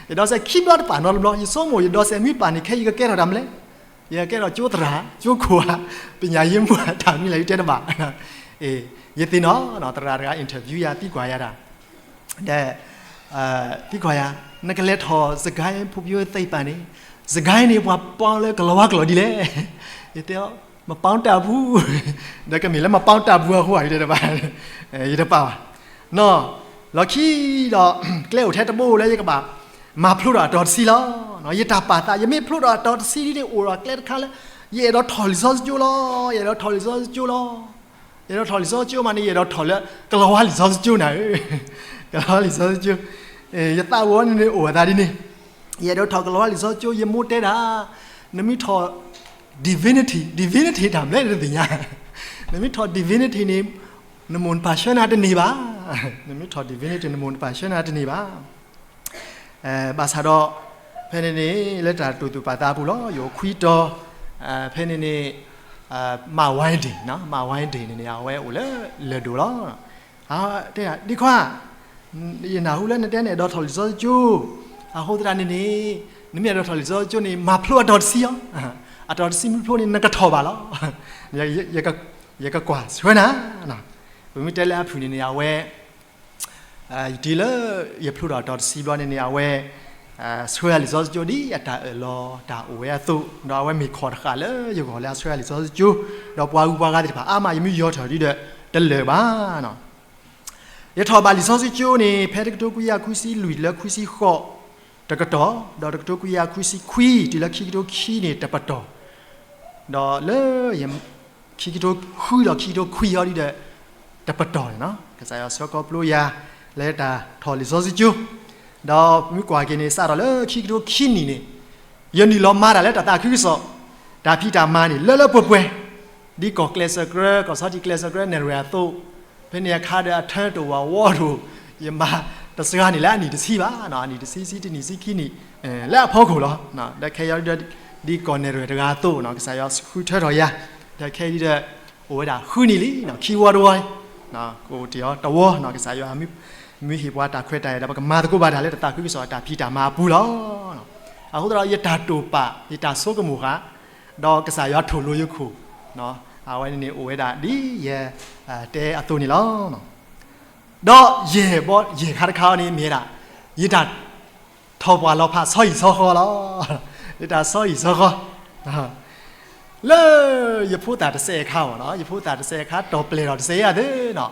ယဒိးစဲးခံဘျီတပာ်နီတဘျီ ယဆိကမိၣ် ယဒိးစဲးမ့ၢ်ပာ်န့ၣ် ခဲအံၤယကကဲထီၣ်တၢ်မနုၤလဲၣ်, ယကကဲထီၣ်ကၠိသရၣ် ကၠိခိၣ်ဧါ, ပညာရေးမှူးဧါ တၢ်မနုၤလဲၣ်ယတဲတဘၣ်, ယသ့ၣ်နီၣ် သရၣ်တဂၤ interview ယၤသံကွၢ်ယၤတၢ် ဒီး သံကွၢ်ယၤ နကလဲၤထီၣ် စကဲၣ်ဖူမ့ၢ်သ့ၣ်ပၣ်န့ၣ် စကဲၣ်န့ၣ် ပှၤပီလၢကလီၤဝါကလီၤဒ်လဲၣ်, ယတဲ မပီတၢ်ပူၤ, ဒီးကမ့ၢ်လၢမပီတၢ်ပူၤအဃိဧါ ယတဲတဘၣ်, ယတပာ်ဘၣ်, နီၢ် လီၢ်ခံဒီး ကျဲအိၣ်ထဲတဘိလၢယကဘၣ် မၤဖျိထီၣ်အတီၤတဆံလီၤ, ယတၢ်ပာ်သး ယမ့ၢ်ဖျိထီၣ်အတီၤတဆံဒ်န့ၣ် အိၣ်ဒီးကျဲတခါလၢ ယအဲၣ်ဒိးထီၣ်လံာ်စီဆှံကၠိလီၤ, ယအဲၣ်ဒိးထီၣ်လံာ်စီဆှံကၠိလီၤ ယအဲၣ်ဒိးထီၣ်လံာ်စီဆှံကၠိမးန့ၣ် ယအဲၣ်ဒိးထီၣ်လၢ ကလီၤဝါလံာ်စီဆှံကၠိနၤဧၢ, ကလီၤဝါလံာ်စီဆှံကၠိ, ယသးဝံၤန့ၣ်န့ၣ်အိၣ်အသးဒ်န့ၣ်, ယအဲၣ်ဒိးထီၣ်ကလီၤဝါလံာ်စီဆှံကၠိ ယမိၢ်တဲဒၣ်, နမ့ၢ်ထီၣ် divinity, divinity တၢ်မနုၤလဲၣ်တသ့ၣ်ညါ, နမ့ၢ်ထီၣ် divinity န့ၣ် နမိၢ်နပၢ်ဆှၢနၤတန့ၢ်ဘၣ်, နမ့ၢ်ထီၣ် divinity နမိၢ်နပၢ်ဆှၢနၤတန့ၢ်ဘၣ် ဘၣ်ဆၣ်ဒီး ဖဲန့ၣ်န့ၣ် လၢတၢ်တိာ်သူၣ်ပာ်သးအပူၤလီၤ ယအိၣ်ခွံတီၤ, ဖဲန့ၣ်န့ၣ် မါဝဲဒ့ၣ်, မါဝဲဒ့ၣ်န့ၣ်န့ၣ် အဝဲအိၣ်လၢလၢၢ်ဒိၣ်လီၤ, တဲဒၣ် ဒ့ခွါ, ယနၢ်ဟူလၢနတဲနအဲၣ်ဒိးထီၣ်လံာ်စီဆှံကၠိ, အဃိသတးန့ၣ်န့ၣ် နမ့ၢ်အဲၣ်ဒိးထီၣ်လံာ်စီဆှံကၠိန့ၣ် မၤဖျိအတီၤတဆံလီၤ, အတီၤတဆံမ့ၢ်ဖျိန့ၣ် နကထီၣ်ဘၣ်လီၤ. ယကကွၢ်ဆှၢနၤ. ပမ့ၢ်တဲလၢအဖုၣ်န့ၣ်န့ၣ် အဝဲ ယတုၤလၢယဖျိထီၣ်အတီၤတဆံဘျီန့ၣ်န့ၣ် အဝဲ ဆှၢလံာ်စီဆှံကၠိဒ်အတၢ်အၢၣ်လီၤတၢ်အိၣ်ဝဲအသိး, ဒီးအဝဲမ့ၢ်ခီၣ်တဃာ်လၢယဂီၢ်လၢအဆှၢလံာ်စီဆှံကၠိ, ဒီးပှၤဂုၤပှၤဂၤသ့ၣ်တဖၣ်အါမး ယမ့ၢ်ယီၤထီၣ်ဒ်ဒီး တလၢာ်ဘၣ်. ယထီၣ်ဘၣ်လံာ်စီဆှံကၠိန့ၣ် ဖဲတကထိခွံကယၤခွံဆံလွံၢ်တုၤလၢခွံဆံဃိး တကတီၢ်, ဒီးတကထိခွံကယၤခွံဆံခွံတုၤလၢခံကထိခံန့ၣ် တပတီၢ်, ဒီးလၢ ခံကထိဃုဒီးခံကထိခွံအံၤဒ်ဒီး တပတီၢ်န့ၣ်လီၤ. ကစၢ်ယွၤဆှၢခီဖျိယၤ လၢတၢ်ထီၣ်လံာ်စီဆှံကၠိ, ဒီးမ့ၢ်ကွၢ်က့ၤန့ၣ် စးထီၣ်လၢခံကထိခံနံၣ်န့ၣ် ယနုာ်လီၤမၤတၢ်လၢတၢ်သးခုကစီၣ် တၢ်ဖံးတၢ်မၤန့ၣ် လၢလၢပှဲၤပှဲၤ, ဒ်ကီၢ်ကျဲးစၢးကြၢး ကီၢ်ဆီထံးကျဲးစၢးကြၢး နဲၣ်ရွဲၣ်အသိး, ဖဲန့ၣ်အခါဒီးအထၢတအိၣ်အဝီတအိၣ်, ယမၤတစှၤန့ၣ်လၢအနံၣ်တဆံဘၣ်, အနံၣ်တဆံ ဆံတနံၣ် ဆံခံနံၣ် လၢအဖီခိၣ်လီၤ. ဒီးခဲအံၤဒ် ဒ်ကီၢ်နဲၣ်ရွဲၣ်တဂၤအသိး ကစၢ်ယွၤဃုထၢထီၣ်ယၤ, ဒီးခဲအံၤဒ် အိၣ်ဝဲဒၣ်ဃုနံၣ်လံ, ခံဝီတဝီ, ကအိၣ်တ့ၢ်အီၤတဝီ, ကစၢ်ယွၤ မ့ၢ်ဟ့ၣ်ပှၤတၢ်ခွဲးတၢ်ယာ်ဒီး ပကမၤသကိးဘၣ်တၢ်လၢတၢ်သးခုကစီၣ်အတၢ်ဖံးတၢ်မၤအပူၤလီၤ. အဃိသတးဒီး ယတၢ်တိာ်ပာ် ယတၢ်ဆိကမိၣ်ဃာ် ဒီးကစၢ်ယွၤထိၣ်လိယခိၣ်, အဝဲန့ၣ်န့ၣ် အိၣ်ဝဲဒၣ်ဒ်ယတဲအသိးန့ၣ်လီၤ. ဒီးယဲၢ်ဘီ ယဲၢ်ခါတခါအံၤန့ၣ်မ့ၢ်ဝဲဒၣ် ယတၢ်ထီၣ်ပှၢ်လီၤဖးဆီဟံၣ်ဆီဃီလီၤ. ယတၢ်ဆီဟံၣ်ဆီဃီ လၢယဖိသၣ်တစဲးအခါမ့ၢ်နီၤ, ယဖိသၣ်တစဲးအခါ တီၢ်ပျဲၢ်ထီၣ်တစဲးယၤသ့ၣ်နီၤ,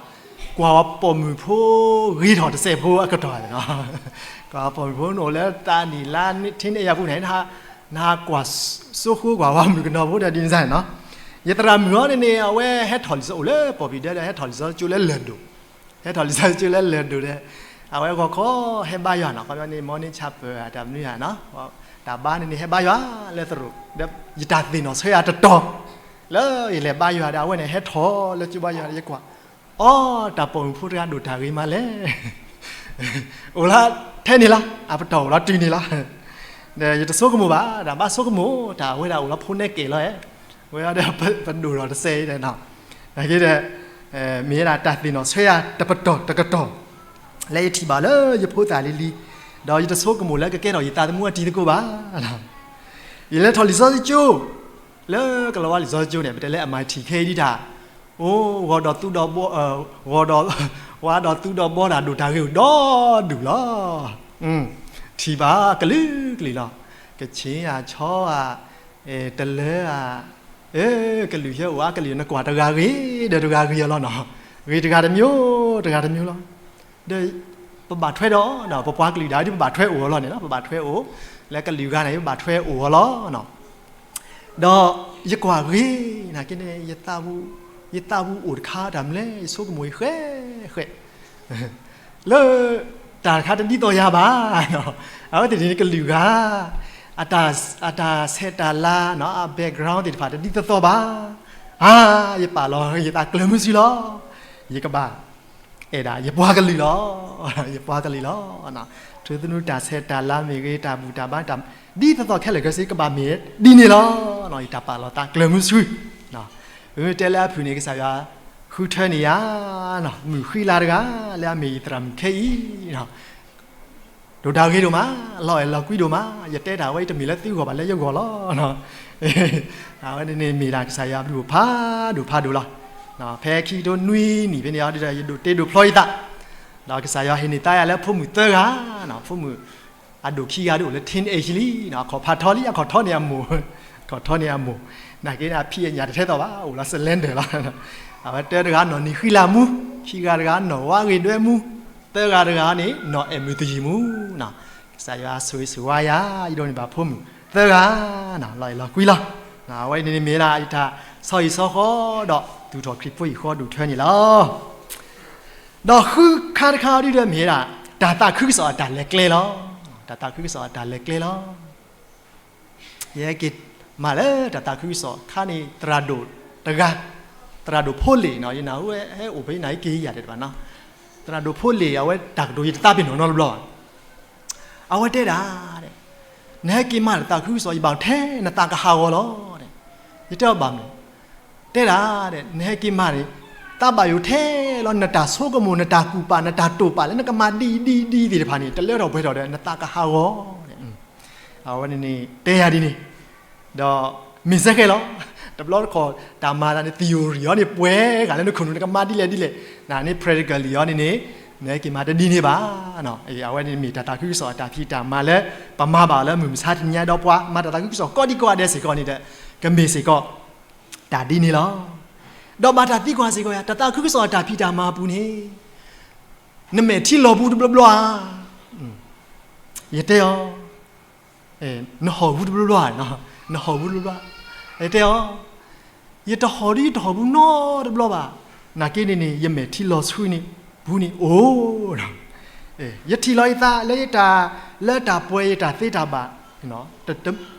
ကွၢ်ဝဲပိာ်မုၣ်ဖိဂ့ၤထီၣ်တစဲးဖိအကတီၢ်န့ၣ်နီၤ, ကွၢ်ပိာ်မုၣ်ဖိန့ၣ်အိၣ်လၢသးနံၣ်လါ ထံန့ၣ်ယၤပူၤန့ၣ် နဟးကွၢ်စိဃိကွၢ်ဝဲမုၣ်ကနီၤဖိဒီးဒ်န့ၣ်စ့ၢ်နီၤ, ယသရၣ်မုၣ်အံၤန့ၣ်န့ၣ် အဝဲဟဲထီၣ်လံာ်စီဆှံ အိၣ်လၢပိာ်ပံၤဒဲဒီး ဟဲထီၣ်လံာ်စီဆှံကၠိလၢလၢၢ်ဒိၣ် ဟဲထီၣ်လံာ်စီဆှံကၠိလၢလၢၢ်ဒိၣ်ဒီး အဝဲဂီၤခီဟဲဘါယွၤနီၤ, ခီပညီန့ၣ် morning chapel တၢ်မနုၤဧါနီၤ, တၢ်ဘါန့ၣ်န့ၣ် ဟဲဘါယွၤလၢသရိာ်, ဒီးယတၢ်သ့ၣ်နီၣ်ဆၢယၤတတီၤ လၢယလဲၤဘါယွၤဒီး အဝဲန့ၣ်ဟဲထီၣ်လၢကၠိဘါယွၤဒီး ယကွၢ် အိ တၢ်ပိာ်မုၣ်ဖိတဂၤဒိၣ်တၢ်ဂ့ၤမးလဲၣ်, အိၣ်လၢထဲန့ၣ်လီၤ, အပတီၢ်အိၣ်လီၤတုၤန့ၣ်လီၤ, ဒီးယတဆိကမိၣ်ဘၣ်, တၢ်ဘၣ်ဆိကမိၣ် တၢ်ဝဲဒၣ်အိၣ်လီၤဖိနဲကဲးလီၤဧါ, ဝဲဒီးပဒိၣ်ထီၣ်တစဲးအံၤဒီးနီၤ, နာ်က့ဒီး မ့ၢ်ဝဲဒၣ်တၢ်သ့ၣ်နီၣ်ဆၢယၤတပတီၢ်တကတီၢ် လၢယထံၣ်ဘၣ်လၢယဖိသၣ်လံၤလံၤ, ဒီးယတဆိကမိၣ်လၢကကဲထီၣ်ယသးသမူအတံၤသကိးဘၣ်. ယလဲၤထီၣ်လံာ်စီဆှံကၠိ လၢကလီၤဝါလံာ်စီဆှံကၠိန့ၣ် ပတဲလၢ အမ်အံၣ်ထံၣ် ခဲအံၤဒ်တၢ်, အိ ဂီၤဒီးသူဒီးဘီ, ဂီၤဒီး ဝါဒီးသူဒီးဘီတၢ်ဒိၣ်တၢ်ဂ့ၤအိၣ်ဒီဒူၣ်လီၤ. ထံၣ်ဘၣ်ကလုာ်ကလုာ်လီၤ, ကခ့ၣ်ဧါ ခၠီဧါ, တလၢဧါ, ကလုာ်ယဲအိၣ်အါကလုာ် နကွၢ်တဂၤဂ့ၤဒီးတဂၤဂ့ၤအီၤလီၤနီၤ, ဂ့ၤတဂၤတမျိုး တဂၤတမျိုးလီၤ. ဒီးပဘၣ်ထွဲဒီး ပပှၤကလုာ်ဒၣ်ဝဲဒ်ပဘၣ်ထွဲအိၣ်အီၤလီၤန့ၣ်လီၤ, ပဘၣ်ထွဲအိၣ်, လၢကလုာ်ဂၤန့ၣ် ပဘၣ်ထွဲအိၣ်အီၤလီၤ. ဒီးယကွၢ်ဂ့ၤ နာ်က့န့ၣ် ယသးပူၤအိၣ်တခါတၢ်မနုၤလဲၣ် ယဆိကမိၣ်ယဃဲဃဲ လၢ တၢ်တခါတဒ်သိးယၤဘၣ်, အဝဲသ့ၣ်န့ၣ်ကလုာ်ဂၤ, အတၢ်ဆဲးတၢ်လၤနီၤ အ background သ့ၣ်တဖၣ်တဒ်သိးသိးဘၣ်, အါ ယပာ်လီၤယသးကျၢၤမုဆူလီၤ, ယကဘၣ် အဲၣ်ဒၣ်ယပှၤကလုာ်လီၤ, ယပှၤကလုာ်လီၤ. ထူသနူတၢ်ဆဲးတၢ်လၤမ့ၢ်ဂ့ၤ တၢ်ဘူၣ်တၢ်ဘါတၢ် ဒ်သိးသိးခဲလၢာ်ခဲဆ့ ကဘၣ်မ့ၢ်ဒ်န့ၣ်လီၤ. ယတၢ်ပာ်လီၤသးကျၢၤမုဆူ, ပမ့ၢ်တဲလၢအဖုၣ်န့ၣ် ကစၢ်ယွၤဃုထၢန့ၢ်ယၤ မုၣ်ဃံလၤတဂၤ လၢအမ့ၢ်ယသရၣ်မုၣ်ခဲအံၤ ဒိၣ်တၢ်ဂ့ၤဒိၣ်မး, လီၤအဲၣ်လီၤကွံဒိၣ်မး, ယတဲတၢ်ဝဲအံၤတမ့ၢ်လၢသုဂီၢ်ဘၣ် လၢယဂီၢ်လီၤ. အဝဲန့ၣ်န့ၣ်မ့ၢ်ဒၣ်ကစၢ်ယွၤအဘျုးအိၣ်ဖးဒိၣ်ဖးဒိၣ်လီၤ. ဖဲခံကထိနွံနံၣ်ဖဲန့ၣ်အံၤဒီး ယဒိးတ့ဒိးဖျီယသး, ဒီးကစၢ်ယွၤဟ့ၣ်န့ၢ်သါယၤလၢဖိမုၣ်သၢဂၤ, ဖိမုၣ်အဒိၣ်ခံဂၤဒ်အိၣ်လၢ teenage လံ, အခီၣ်ဖးထီလံ, အခီၣ်ထီန့ၢ်အမိၢ်, အခီၣ်ထီန့ၢ်အမိၢ်, နာ်က့န့ၣ် အဖံးအညၣ်တထဲသိးဘၣ်, အိၣ်လီၤ slender လီၤ. အဝဲတၢတဂၤနီၢ်နံၤဃံလၤမူ, ခံဂၤတဂၤနီၢ်ဝါဂ့ၤဒွဲမူ, သၢဂၤတဂၤန့ၣ် နီၢ်အဲၣ်မုၢ်တယံာ်မူ, ကစၢ်ယွၤဆိၣ်ဂ့ၤဆိၣ်ဝါယၤ ယဒိးန့ၢ်ဘၣ်ဖိမုၣ်သၢဂၤ, လီၤအဲၣ်လီၤကွံလီၤ. အဝဲန့ၣ်မ့ၢ်ဒၣ်ယတၢ်ဆီဟံၣ်ဆီဃီဒီး သူၣ်ထီၣ်ခရံာ်ဖိဟံၣ်ဃီဒိၣ်ထၢန့ၣ်လီၤ. ဒီးဃုခါတခါအံၤဒ်ဒီးမ့ၢ်ဒၣ် တၢ်သးခုကစီၣ်အတၢ်လဲၤကျဲလီၤ. တၢ်သးခုကစီၣ်အတၢ်လဲၤကျဲလီၤ. ယဟဲက့ၤမၤလၢတၢ်သးခုကစီၣ်ခါန့ၣ် သရၣ်ဒိၣ်တဂၤ, သရၣ်ဒိၣ်ဖိလ့ၣ်နီၤ, ယနၢ်ဟူဝဲဟဲအိၣ်ဖဲယနၢ်ဟူက့ၤယၤတဲတဘၣ်နီၤ, သရၣ်ဒိၣ်ဖိလ့ၣ် အဝဲတၢ်ကတိၤယတသးပ့ၤနီၣ်နီတဘျီဘၣ်. အဝဲတဲဒၣ် နဟဲက့ၤမၤတၢ်သးခုကစီၣ် ယဘၣ်ထဲနသးကဟးဂီၤလီၤ. ယတဲအီၤဘၣ်မနုၤ, တဲဒၣ် နဟဲက့ၤမၤန့ၣ် သးဘၣ်ယိၣ်ထဲလီၤ နတၢ်ဆိကမိၣ် နတၢ်ကူၣ်ပာ် နတၢ်တိာ်ပာ်လၢနကမၤဒ်အံၤဒ်အံၤဒ်အံၤသ့ၣ်တဖၣ်န့ၣ် တလၢထီၣ်ပှဲၤထီၣ်ဒီး နသးကဟးဂီၤ. အဝဲန့ၣ်န့ၣ် တဲယၤဒ်န့ၣ်, ဒီး မ့ၢ်စ့ၢ်ကီးလီၤ. တဘျီတခီၣ် တၢ်မၤသးန့ၣ် theory အီၤန့ၣ် ပှဲၤဂၤလၢနခိၣ်နူာ် နကမၤဒ်လဲၣ်ဒ်လဲၣ်, နန့ၣ် practically အီၤန့ၣ်န့ၣ် နက့ၤမၤတဒ်န့ၣ်ဘၣ်. အဝဲန့ၣ်မ့ၢ်တၢ်သးခုကစီၣ်အတၢ်ဖံးတၢ်မၤလၢ ပမၤဘၣ်အီၤလၢမုၢ်မဆါတနံၤညါ ဒီးပှၤမၤတၢ်သးခုကစီၣ်ကိးဒံကိးဂၤဒဲးစ့ၢ်ကီးန့ၣ်ဒီး ကမ့ၢ်စ့ၢ်ကီး တၢ်ဒ်န့ၣ်လီၤ. ဒီးဘၣ်တၢ်သံကွၢ်စ့ၢ်ကီးယၤ တၢ်သးခုကစီၣ်အတၢ်ဖံးတၢ်မၤအပူၤန့ၣ် နမဲာ်ထံလီၤပူၤတဘျီဘျီဧါ. ယတဲအီၤ, နဟီၣ်ပူၤတဘျီဘျီဧါ, နဟီၣ်ပူၤတဘျီဘျီ, ယတဲအီၤ, ယတဟီၣ်ဒ်ယတဟီၣ်ပူၤနီတဘျီဘၣ်. နာ်က့န့ၣ်န့ၣ် ယမဲာ်ထံလီၤဆှံန့ၣ် ပူၤန့ၣ်အိၣ် ယထံၣ်လီၤယသးလၢယတၢ် လၢတၢ်ပှဲၤယတၢ်သ့တၢ်ဘၣ်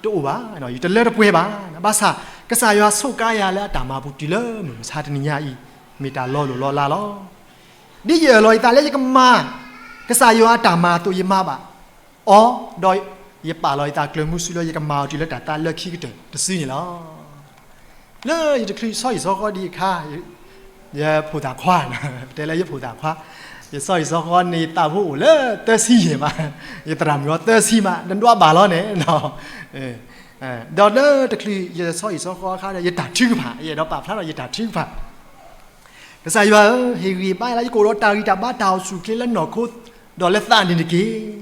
တအိၣ်ဘၣ်, ယတလၢတပှဲၤဘၣ်. ဘၣ်ဆၣ် ကစၢ်ယွၤဆိးကါယၤလၢအတၢ်မၤပူၤတုၤလၢမုၢ်မဆါတနံၤညါအံၤ မ့ၢ်တၢ်လီၤလိၢ်လီၤလးလီၤ. ဒ်ယအၢၣ်လီၤယသးလၢယကမၤ ကစၢ်ယွၤအတၢ်မၤအသိးယမၤဘၣ်အီၤ, ဒီးယပာ်လီၤယသးကျၢၤမုဆူလၢယကမၤအီၤတုၤလၢတၢ်သးလၢခံကတၢၢ်တစုန့ၣ်လီၤ. လၢယတချုးဆီဟံၣ်ဆီဃီဒံးအခါ ယဖိသၣ်ခွါ, တဲလၢယဖိသၣ်ခွါ, ယဆီဟံၣ်ဆီဃီန့ၣ် သးဖိအိၣ်လၢသၢဆံယဲၢ်မး, ယသရၣ်မုၣ်အီၤသၢဆံမး နဒွးဘၣ်လီၤန့ၣ်. ဒီးလၢတချုးယဆီဟံၣ်ဆီဃီအခါဒီး ယတၢ်ထုကဖၣ် ယအဲၣ်ဒိးပာ်ဖျါထီၣ်ယတၢ်ထုကဖၣ်, ကစၢ်ယွၤဧၢ, ဟ့ၣ်ဂံၢ်ဘါယၤလၢယကအိၣ်ဒီးတၢ်ဂံၢ်တၢ်ဘါတၢ်အိၣ်ဆူၣ်အိၣ်ချ့လၢနီၢ်ခိ ဒီးလၢသးန့ၣ်တက့ၢ်.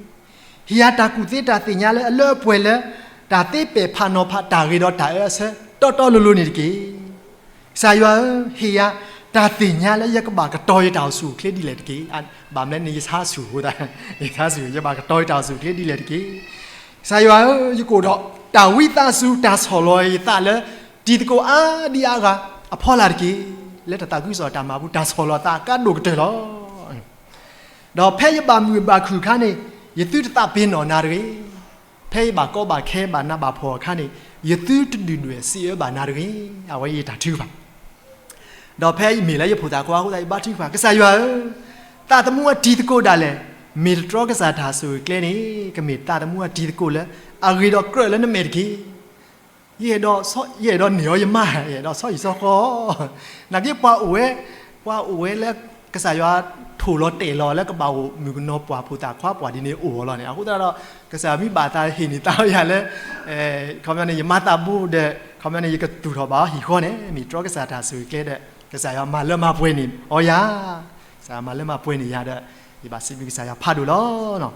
ဟ့ၣ်ယၤတၢ်ကူၣ်သ့တၢ်သ့ၣ်ညါလၢအလၢအပှဲၤလၢ တၢ်သ့ပဲာ်ဖးနီၤဖးတၢ်ဂ့ၤဒီးတၢ်အၢအဆၢတီတီလိၤလိၤန့ၣ်တက့ၢ်. ကစၢ်ယွၤဧၢ, ဟ့ၣ်ယၤတၢ်သ့ၣ်ညါလၢယကဘၣ်ကတီၤယတၢ်အိၣ်ဆူၣ်အိၣ်ချ့ဒ်လဲၣ်တက့ၢ်. ဘၣ်မနုၤန့ၣ် ယဆါဆူၣ်အဃိသတး, ယဆါဆူၣ် ယဘၣ်ကတီၤယတၢ်အိၣ်ဆူၣ်အိၣ်ချ့ဒ်လဲၣ်တက့ၢ်. ကစၢ်ယွၤဧၢ, ယကအိၣ်ဒီးတၢ်ဝံသးစူၤ တၢ်ဆီၣ်လီၤယသးလၢ တံၤသကိးအါဒံအါဂၤအဖီလာ်တက့ၢ်. လၢတၢ်သးခုကစီၣ်တၢ်မၤပူၤ တၢ်ဆီၣ်လီၤသးကါဒိၣ်ကတၢၢ်လီၤ. ဒီးဖဲယဘၣ်မုာ်ဘၣ်ခုၣ်အခါန့ၣ် ယသုတသးပ့ၤနီၣ်နၤတဂ့ၤ. ဖဲယဘၣ်ကီဘၣ်ခဲဘၣ်နးဘၣ်ဖှီၣ်အခါန့ၣ် ယသုတဒုၣ်ဒွဲၣ်စံးအၢဘၣ်နၤတဂ့ၤ. အဝဲယတၢ်ထုကဖၣ် ဒီးဖဲမ့ၢ်လၢယဖိသၣ်ခွါအဃိသတး ယဘါထုကဖၣ် ကစၢ်ယွၤဧၢ, သးသမူအတံၤသကိးဒၣ်လဲာ် မ့ၢ်တတြီကစၢ်တၢ်ဆိၣ်ဂ့ၤကျဲန့ၣ် ကမ့ၢ်သးသမူအတံၤသကိးလၢ အဂ့ၤဒီးကြၢးလၢနမဲာ်တက့ၢ်. ယအဲၣ်ဒိး, ယအဲၣ်ဒိးန့ၢ်အီၤယမါ, ယအဲၣ်ဒိးဆီဟံၣ်ဆီဃီ, နာ်က့ပှၤအိၣ်ဝဲ, ပှၤအိၣ်ဝဲလၢ ကစၢ်ယွၤထိၣ်လီၤတဲာ်လီၤလၢကဘၣ်အိၣ်မုၣ်ကနီၤပှၢ်ဖိသၣ်ခွါပှၢ်ဒ်န့ၣ်အိၣ်အီၤလီၤန့ၣ်. အဃိသတးဒီး ကစၢ်ယွၤမ့ၢ်ဘၣ်သးဟ့ၣ်န့ၢ်သးအီၤယၤလၢ ခီပညီန့ၣ် ယမါသးဘိဒီး ခီပညီန့ၣ် ယကသူၣ်ထီၣ်ဘၣ်အီၤဟံၣ်ဃီန့ၣ် မ့ၢ်တြီကစၢ်တၢ်ဆိၣ်ဂ့ၤကျဲဒီး ကစၢ်ယွၤမၤလၢမၤပှဲၤန့ၢ်အီၤယၤ, ကစၢ်ယွၤမၤလၢမၤပှဲၤန့ၢ်ယၤဒီး ယဘၣ်စံးဘျုးကစၢ်ယွၤဖးဒိၣ်လီၤ.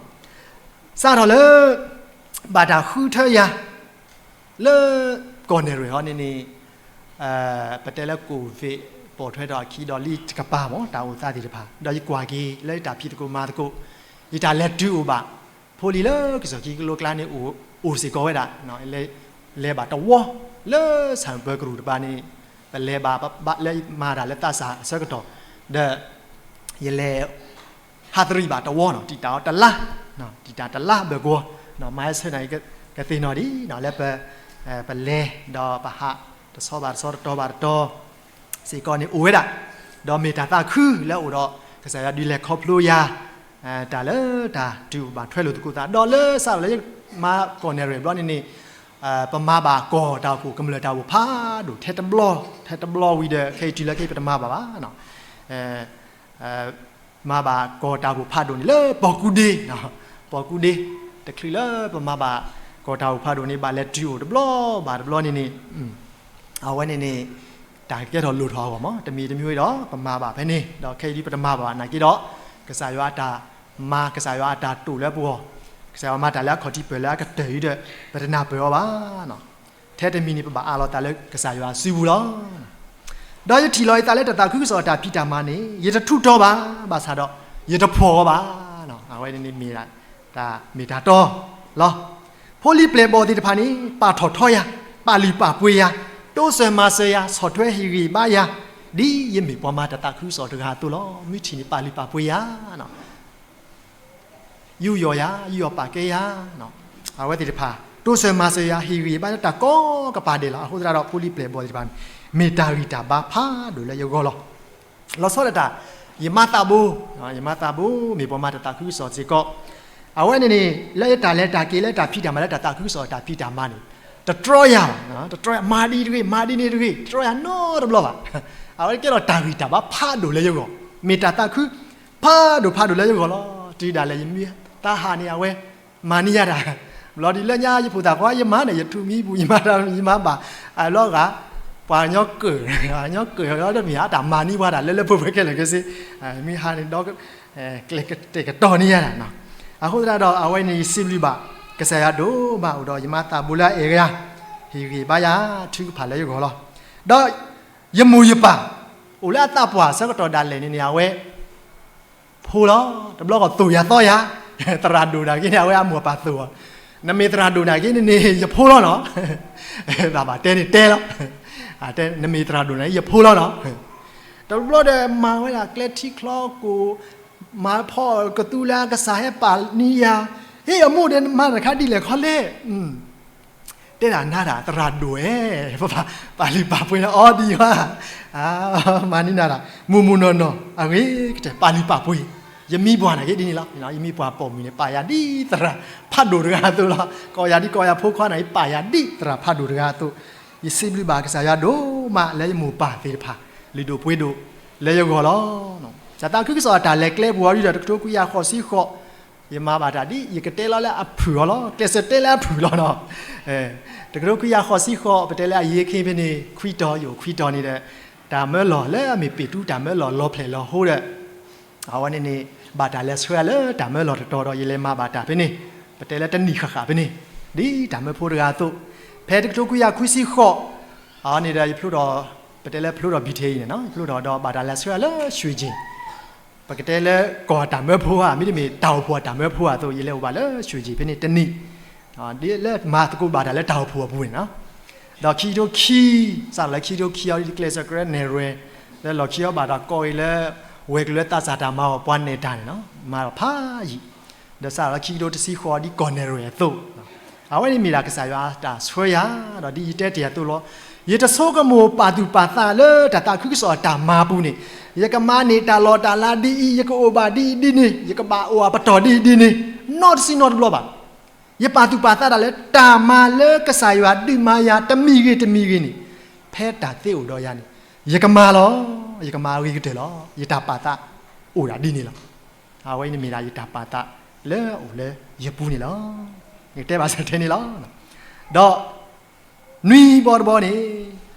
စးထီၣ်လၢ ဘၣ်တၢ်ဃုထၢယၤ လၢ ကီၢ်နဲၣ်ရွဲၣ်ဟီန့ၣ်န့ၣ် ပတဲလၢ ကိုဗစ် ပိာ်ထွဲထီၣ်အခံဒီးလံတကပၤမ့ၢ် တၢ်အိၣ်သးသ့ၣ်တဖၣ် ဒီးယကွၢ်က့ၤလၢယတၢ်ဖံးသကိးမၤသကိး ယတၢ်လဲၤတုၤအိၣ်ဘၣ် ဖိလံၤလၢကစီၣ်ခံကလိကျါန့ၣ် အိၣ်စ့ၢ်ကီးဝဲဒၣ် လဲၤဘၣ်တဝီ လၢဆၣ်ပၢၤကရူၢ်တပၤန့ၣ် ပလဲၤဘၣ်လၢမၤတၢ်လၢသးစၢ်အဆၢကတီၢ် ဒီး ယလဲၤ ဟးသရံးဘၣ်တဝီနီၤ တံာ်တာ်အီၤတလါ, တံာ်တာ်တလါဘၢၣ်ကဝီၤ, မၤဟဲဆၢနၤကသ့ၣ်နီၣ်ဒံး လၢပ ပလဲၤဒီးပဟးတဆီဘၣ်တဆီ တတီၤဘၣ်တတီၤ စ့ၢ်ကီးန့ၣ်အိၣ်ဝဲဒၣ်, ဒီးမ့ၢ်တၢ်သးခုလၢအအိၣ်ဒီး ကစၢ်ယွၤဒုးလဲၤခီဖျိယၤ တၢ်လၢတၢ်တုၤအိၣ်ဘၣ်ထွဲလိာ်သကိးသး ဒီးလၢစးထီၣ်လၢယမၤကီၢ်နဲၣ်ရွဲၣ်ဘျီန့ၣ်န့ၣ် ပမၤဘၣ်ကီၢ်တၢ်အိၣ်ဖှိၣ်ကမျၢၢ်တၢ်အိၣ်ဖှိၣ်ဖးဒိၣ်ထဲတဘျီ, ထဲတဘျီဝံၤဒီး ခဲအံၤတုၤလၢခဲအံၤပတမၤဘၣ်ဘၣ် မၤဘၣ်ကီၢ်တၢ်အိၣ်ဖှိၣ်ဖးဒိၣ်န့ၣ်လၢပီၢ်ကူဒ့, ပီၢ်ကူဒ့, တချုးလၢပမၤဘၣ်ကီၢ်တၢ်အိၣ်ဖှိၣ်ဖးဒိၣ်န့ၣ် ဘၣ်လဲၤတုၤအိၣ်တဘျီဘၣ်တဘျီန့ၣ်န့ၣ် အဝဲန့ၣ်န့ၣ် တၢ်ကကဲထီၣ်လိၣ်ထီၣ်အဂီၢ်မး တမံၤတမံၤဝဲဒီး ပမၤဘၣ်ဖဲန့ၣ် ဒီးခဲအံၤဒ်ပတမၤဘၣ်ဘၣ် နာ်က့ဒီး ကစၢ်ယွၤအတၢ်မၤ ကစၢ်ယွၤအတၢ်တိာ်လၢပဂီၢ်, ကစၢ်ယွၤမၤတၢ်လၢအခီၣ်ထံးပၢၢ်လၢအကတၢၢ်အံၤဒီး ပတနၢ်ပၢၢ်အီၤဘၣ် ထဲတမံၤန့ၣ် ပဘၣ်အးလီၤသးလၢကစၢ်ယွၤအစုပူၤလီၤ. ဒီးယထံၣ်လီၤယသးလၢတၢ်သးခုကစီၣ်အတၢ်ဖံးတၢ်မၤန့ၣ် ယတထူးတီၤဘၣ်, ဘၣ်ဆၣ်ဒီး ယတဖှီၣ်အီၤဘၣ်. အဝဲန့ၣ်မ့ၢ် တၢ်မ့ၢ်တၢ်တီလီၤ. ဖိလံၤပျဲၢ်ဘီၣ်သ့ၣ်တဖၣ်န့ၣ် ပာ်ထီၣ်ထီယၤ, ပာ်လုၢ်ပာ်ပှ့ၤယၤ, တိစၢၤမၤစၢၤယၤ, ဆီၣ်ထွဲဟ့ၣ်ဂံၢ်ဘါယၤ, ဒ်ယမ့ၢ်ပှၤမၤတၢ်သးခုကစီၣ်တဂၤအသိးလီၤ. မုၢ်ထံၣ်န့ၣ် ပာ်လုၢ်ပာ်ပှ့ၤယၤ ယူးယီၣ်ယၤ, ယူးယီၣ်ပာ်ကဲယၤ, အဝဲသ့ၣ်တဖၣ် တိစၢၤမၤစၢၤယၤ ဟ့ၣ်ဂံၢ်ဟ့ၣ်ဘါတၢ်ကိးကပၤဒဲးလီၤ. အဃိသတးဒီး ဖိလံၤပျဲၢ်ဘီၣ်သ့ၣ်တဖၣ်န့ၣ် မ့ၢ်တၢ်ဂံၢ်တၢ်ဘါဖးဒိၣ်လၢယဂီၢ်လီၤ. လီၤဆီဒၣ်တၢ် ယမါသးဘိ, ယမါသးဘိ မ့ၢ်ပှၤမၤတၢ်သးခုကစီၣ်စ့ၢ်ကီး, အဝဲန့ၣ်န့ၣ် လၢယတၢ်လဲၤတၢ်က့ၤ လၢတၢ်ဖံးတၢ်မၤ လၢတၢ်သးခုကစီၣ်တၢ်ဖံးတၢ်မၤန့ၣ် တတြီယၤဘၣ်, တတြီယၤ မၤဒ်တဂ့ၤ မၤဒ်န့ၣ်တဂ့ၤ တတြီယၤနီတဘျီဘၣ်. အဝဲကဲထီၣ်တၢ်ဂံၢ်တၢ်ဘါဖးဒိၣ်လၢယဂီၢ်, မ့ၢ်တၢ်သးခု ဖးဒိၣ်ဖးဒိၣ်လၢယဂီၢ်လီၤ. တုၤဒၣ်လဲာ်ယမံသးဟးန့ၣ် အဝဲ မၤန့ၢ်ယၤတၢ်, ဘျီဒ်လၢညါယဖိသၣ်ခွါ ယမၤန့ၣ် ယထူၣ်မံပူၤ ယမၤတၢ်ယမၤဘၣ်, အဘျီဂၤ ပှၤကညီကၢၢ်, ကညီကၢၢ်လီၤတမံၤ အတၢ်မၤန့ၢ်ပှၤတၢ်လၢလၢပှဲၤပှဲၤခဲလၢာ်ခဲဆ့, မ့ၢ်ဟါန့ၣ်ဒီး ကျဲကတဲာ်ကတီၤန့ၢ်ယၤတၢ်နီၤ. အဃိသတးဒီး အဝဲန့ၣ်ယစံးဘျုးဘၣ် ကစၢ်ယွၤဒိၣ်မး အိၣ်ဒီးယမါသးဘိလၢအအဲၣ်ယၤ, ဟ့ၣ်ဂံၢ်ဘါယၤ ထုကဖၣ်လၢယဂီၢ်လီၤ. ဒီးယမိၢ်ယပၢ် အိၣ်လၢအသးပှၢ်ဆၢကတီၢ်ဒၣ်လဲာ်န့ၣ်န့ၣ် အဝဲ ဖိလီၤ, တဘျီဃီသိၣ်ယၤသီယၤ, သရၣ်ဒိၣ်နာ်က့န့ၣ် အဝဲအမိၢ်အပၢ်သိၣ်အီၤ, နမ့ၢ်သရၣ်ဒိၣ်နာ်က့န့ၣ်န့ၣ် ယဖိလီၤနီၤ, သးဘၣ်တဲန့ၣ်တဲလီၤ, နမ့ၢ်သရၣ်ဒိၣ်နာ်က့ ယဖိလီၤနီၤ. တဘျီဒီးမၤဝဲဒၣ်ကျဲထံချီကိၣ်, မၤဖီၣ်ကသူလၢကစၢ်ဟဲပာ်န့ၢ်ယၤ, ဟ့ၣ်အမိၢ်ဒီးမၤတၢ်တခါဒ်လဲၣ်ခီလဲၣ် တဲဒၣ်နၤဒၣ်သရၣ်ဒိၣ်ဧၢ, ပာ်လုၢ်ပာ်ပှ့ၤန့ၣ်အီၤဒံးဘၣ်, မၤန့ၢ်နၤဒၣ် မိၢ်မိၢ်နီၢ်နီၢ် အဂ့ၤကတၢၢ် ပာ်လုၢ်ပာ်ပှ့ၤ, ယမံပှၤနာ်က့ဒ်န့ၣ်လီၤ. ယမံပှၤပိာ်မုၣ်န့ၣ် ပာ်ယၤဒ်သရၣ် ဖးဒိၣ်တဂၤအသိးလီၤ. ကိးယၤဒ်ကိးယၤဖိခွါနာ်က့ ပာ်ယၤဒ်သရၣ်ဖးဒိၣ်တဂၤအသိး, ယစံးဘျုးဘၣ်ကစၢ်ယွၤဒိၣ်မးလၢယမိၢ်ပၢ်သ့ၣ်တဖၣ် လုၢ်ဒိၣ်ပှ့ၤဒိၣ်လၢယဂီၢ်လီၤ. ကစၢ်သးခုကစီၣ်အတၢ်လဲၤကျဲပူၤအီၤဒ်ဒီး တကထိခွံကယၤဃိးဆံဃိး ယမၤဘၣ်တၢ်ဒ် ယကတဲလီၤလၢအဖုၣ်အီၤလီၤ, ကျဲးစၢးတဲလၢအဖုၣ်လီၤနီၤ. တကထိခွံကယၤဃိးဆံဃိး ပတဲလၢအယ့ခ့ဖဲန့ၣ် ခွံတီၤ ယအိၣ်ခွံတီၤန့ၣ်ဒီး တၢ်မၢလီၤလၢအမ့ၢ်ပ့ၣ်တူတၢ်မၢလီၤလီၤဖျဲၣ်လီၤဟိဒီး အဝဲန့ၣ်န့ၣ် ဘၣ်တၢ်လဲၤဆှၢလၢတၢ်မၢလီၤတတီၤဒီး ယလဲၤမၤဘၣ်တၢ်ဖဲန့ၣ် ပတဲလၢတနံၣ်ဃၣ်ဃၣ်ဖဲန့ၣ် ဒ်တၢ်မၢဖိတဂၤအသိး, ဖဲတကထိခွံကယၤခွံဆံဃိး အဝဲန့ၣ်ဒီး ယဖျိထီၣ် ပတဲလၢဖျိထီၣ်ဘံၣ်ထ့ၣ်အံၤန့ၣ်နီၤ, ယဖျိထီၣ်ဒီးဘၣ်တၢ်လဲၤဆှၢလၢ ရွှေကျင် ပကတဲလၢကီၢ်အတၢ်မၢဖိဧါ, မ့တမ့ၢ်တၢ်အိၣ်ဖှိၣ်အတၢ်မၢဖိအသိး ယလဲၤအိၣ်ဘၣ်လၢ ရွှေကျင် ဖဲန့ၣ်တနံၣ်, ဒ်လၢမၤသကိးဘၣ်တၢ်လၢတၢ်အိၣ်ဖှိၣ်အပူၤန့ၣ်နီၤ. ဒီးခံကထိခံ, စးထီၣ်လၢခံကထိခံအီၤဒ်ကျဲးစၢးကရၢနဲၣ်ရွဲၣ်, လၢလီၢ်ခံအီၤဘၣ်တၢ်ကိးအံၤလၢ ဝဲၤကျိၤလၢသးစၢ်တၢ်မၤအီၤပှၤနဲၣ်တၢ်န့ၣ်နီၤ, မၤလီၤဖးယံာ်, ဒီးစးထီၣ်လၢခံကထိတဆံဃိးအီၤဒ်ကီၢ်နဲၣ်ရွဲၣ်အ သိး အဝဲန့ၣ်မ့ၢ်ဒၣ်ကစၢ်ယွၤတၢ်ဆှၢယၤ, ဒီးဒ်ယတဲတ့ၢ်အသိးလီၤ. ယတဆိကမိၣ်ပာ်သူၣ်ပာ်သးလၢတၢ်သးခုကစီၣ်အတၢ်မၤအပူၤန့ၣ်, ယကမၤန့ၢ်တၢ်လီၢ်တၢ်လၤဒ်အံၤ, ယကအိၣ်ဘၣ်ဒ်အံၤဒ်န့ၣ်, ယကဘၣ်အိၣ်အပတီၢ်ဒ်အံၤဒ်န့ၣ်, နီတစုနီတဘျီဘၣ်. ယပာ်သူၣ်ပာ်သးဒၣ်လၢတၢ်မၤလၢကစၢ်ယွၤဒုးမၤယၤတမံၤဂ့ၤတမံၤဂ့ၤန့ၣ်, ဖဲတၢ်သ့အိၣ်ဒီးယၤန့ၣ်, ယကမၤလီၤ, ယကမၤအဂ့ၤကတၢၢ်လီၤ. ယတၢ်ပာ်သးအိၣ်ဒၣ်ဒ်န့ၣ်လီၤ. အဝဲအံၤန့ၣ်မ့ၢ်ဒၣ်ယတၢ်ပာ်သးလၢအအိၣ်လၢယပူၤန့ၣ်လီၤ. ယကတဲဘၣ်စ့ၢ်ထဲန့ၣ်လီၤ. ဒီးနွံဘီတဘီန့ၣ်,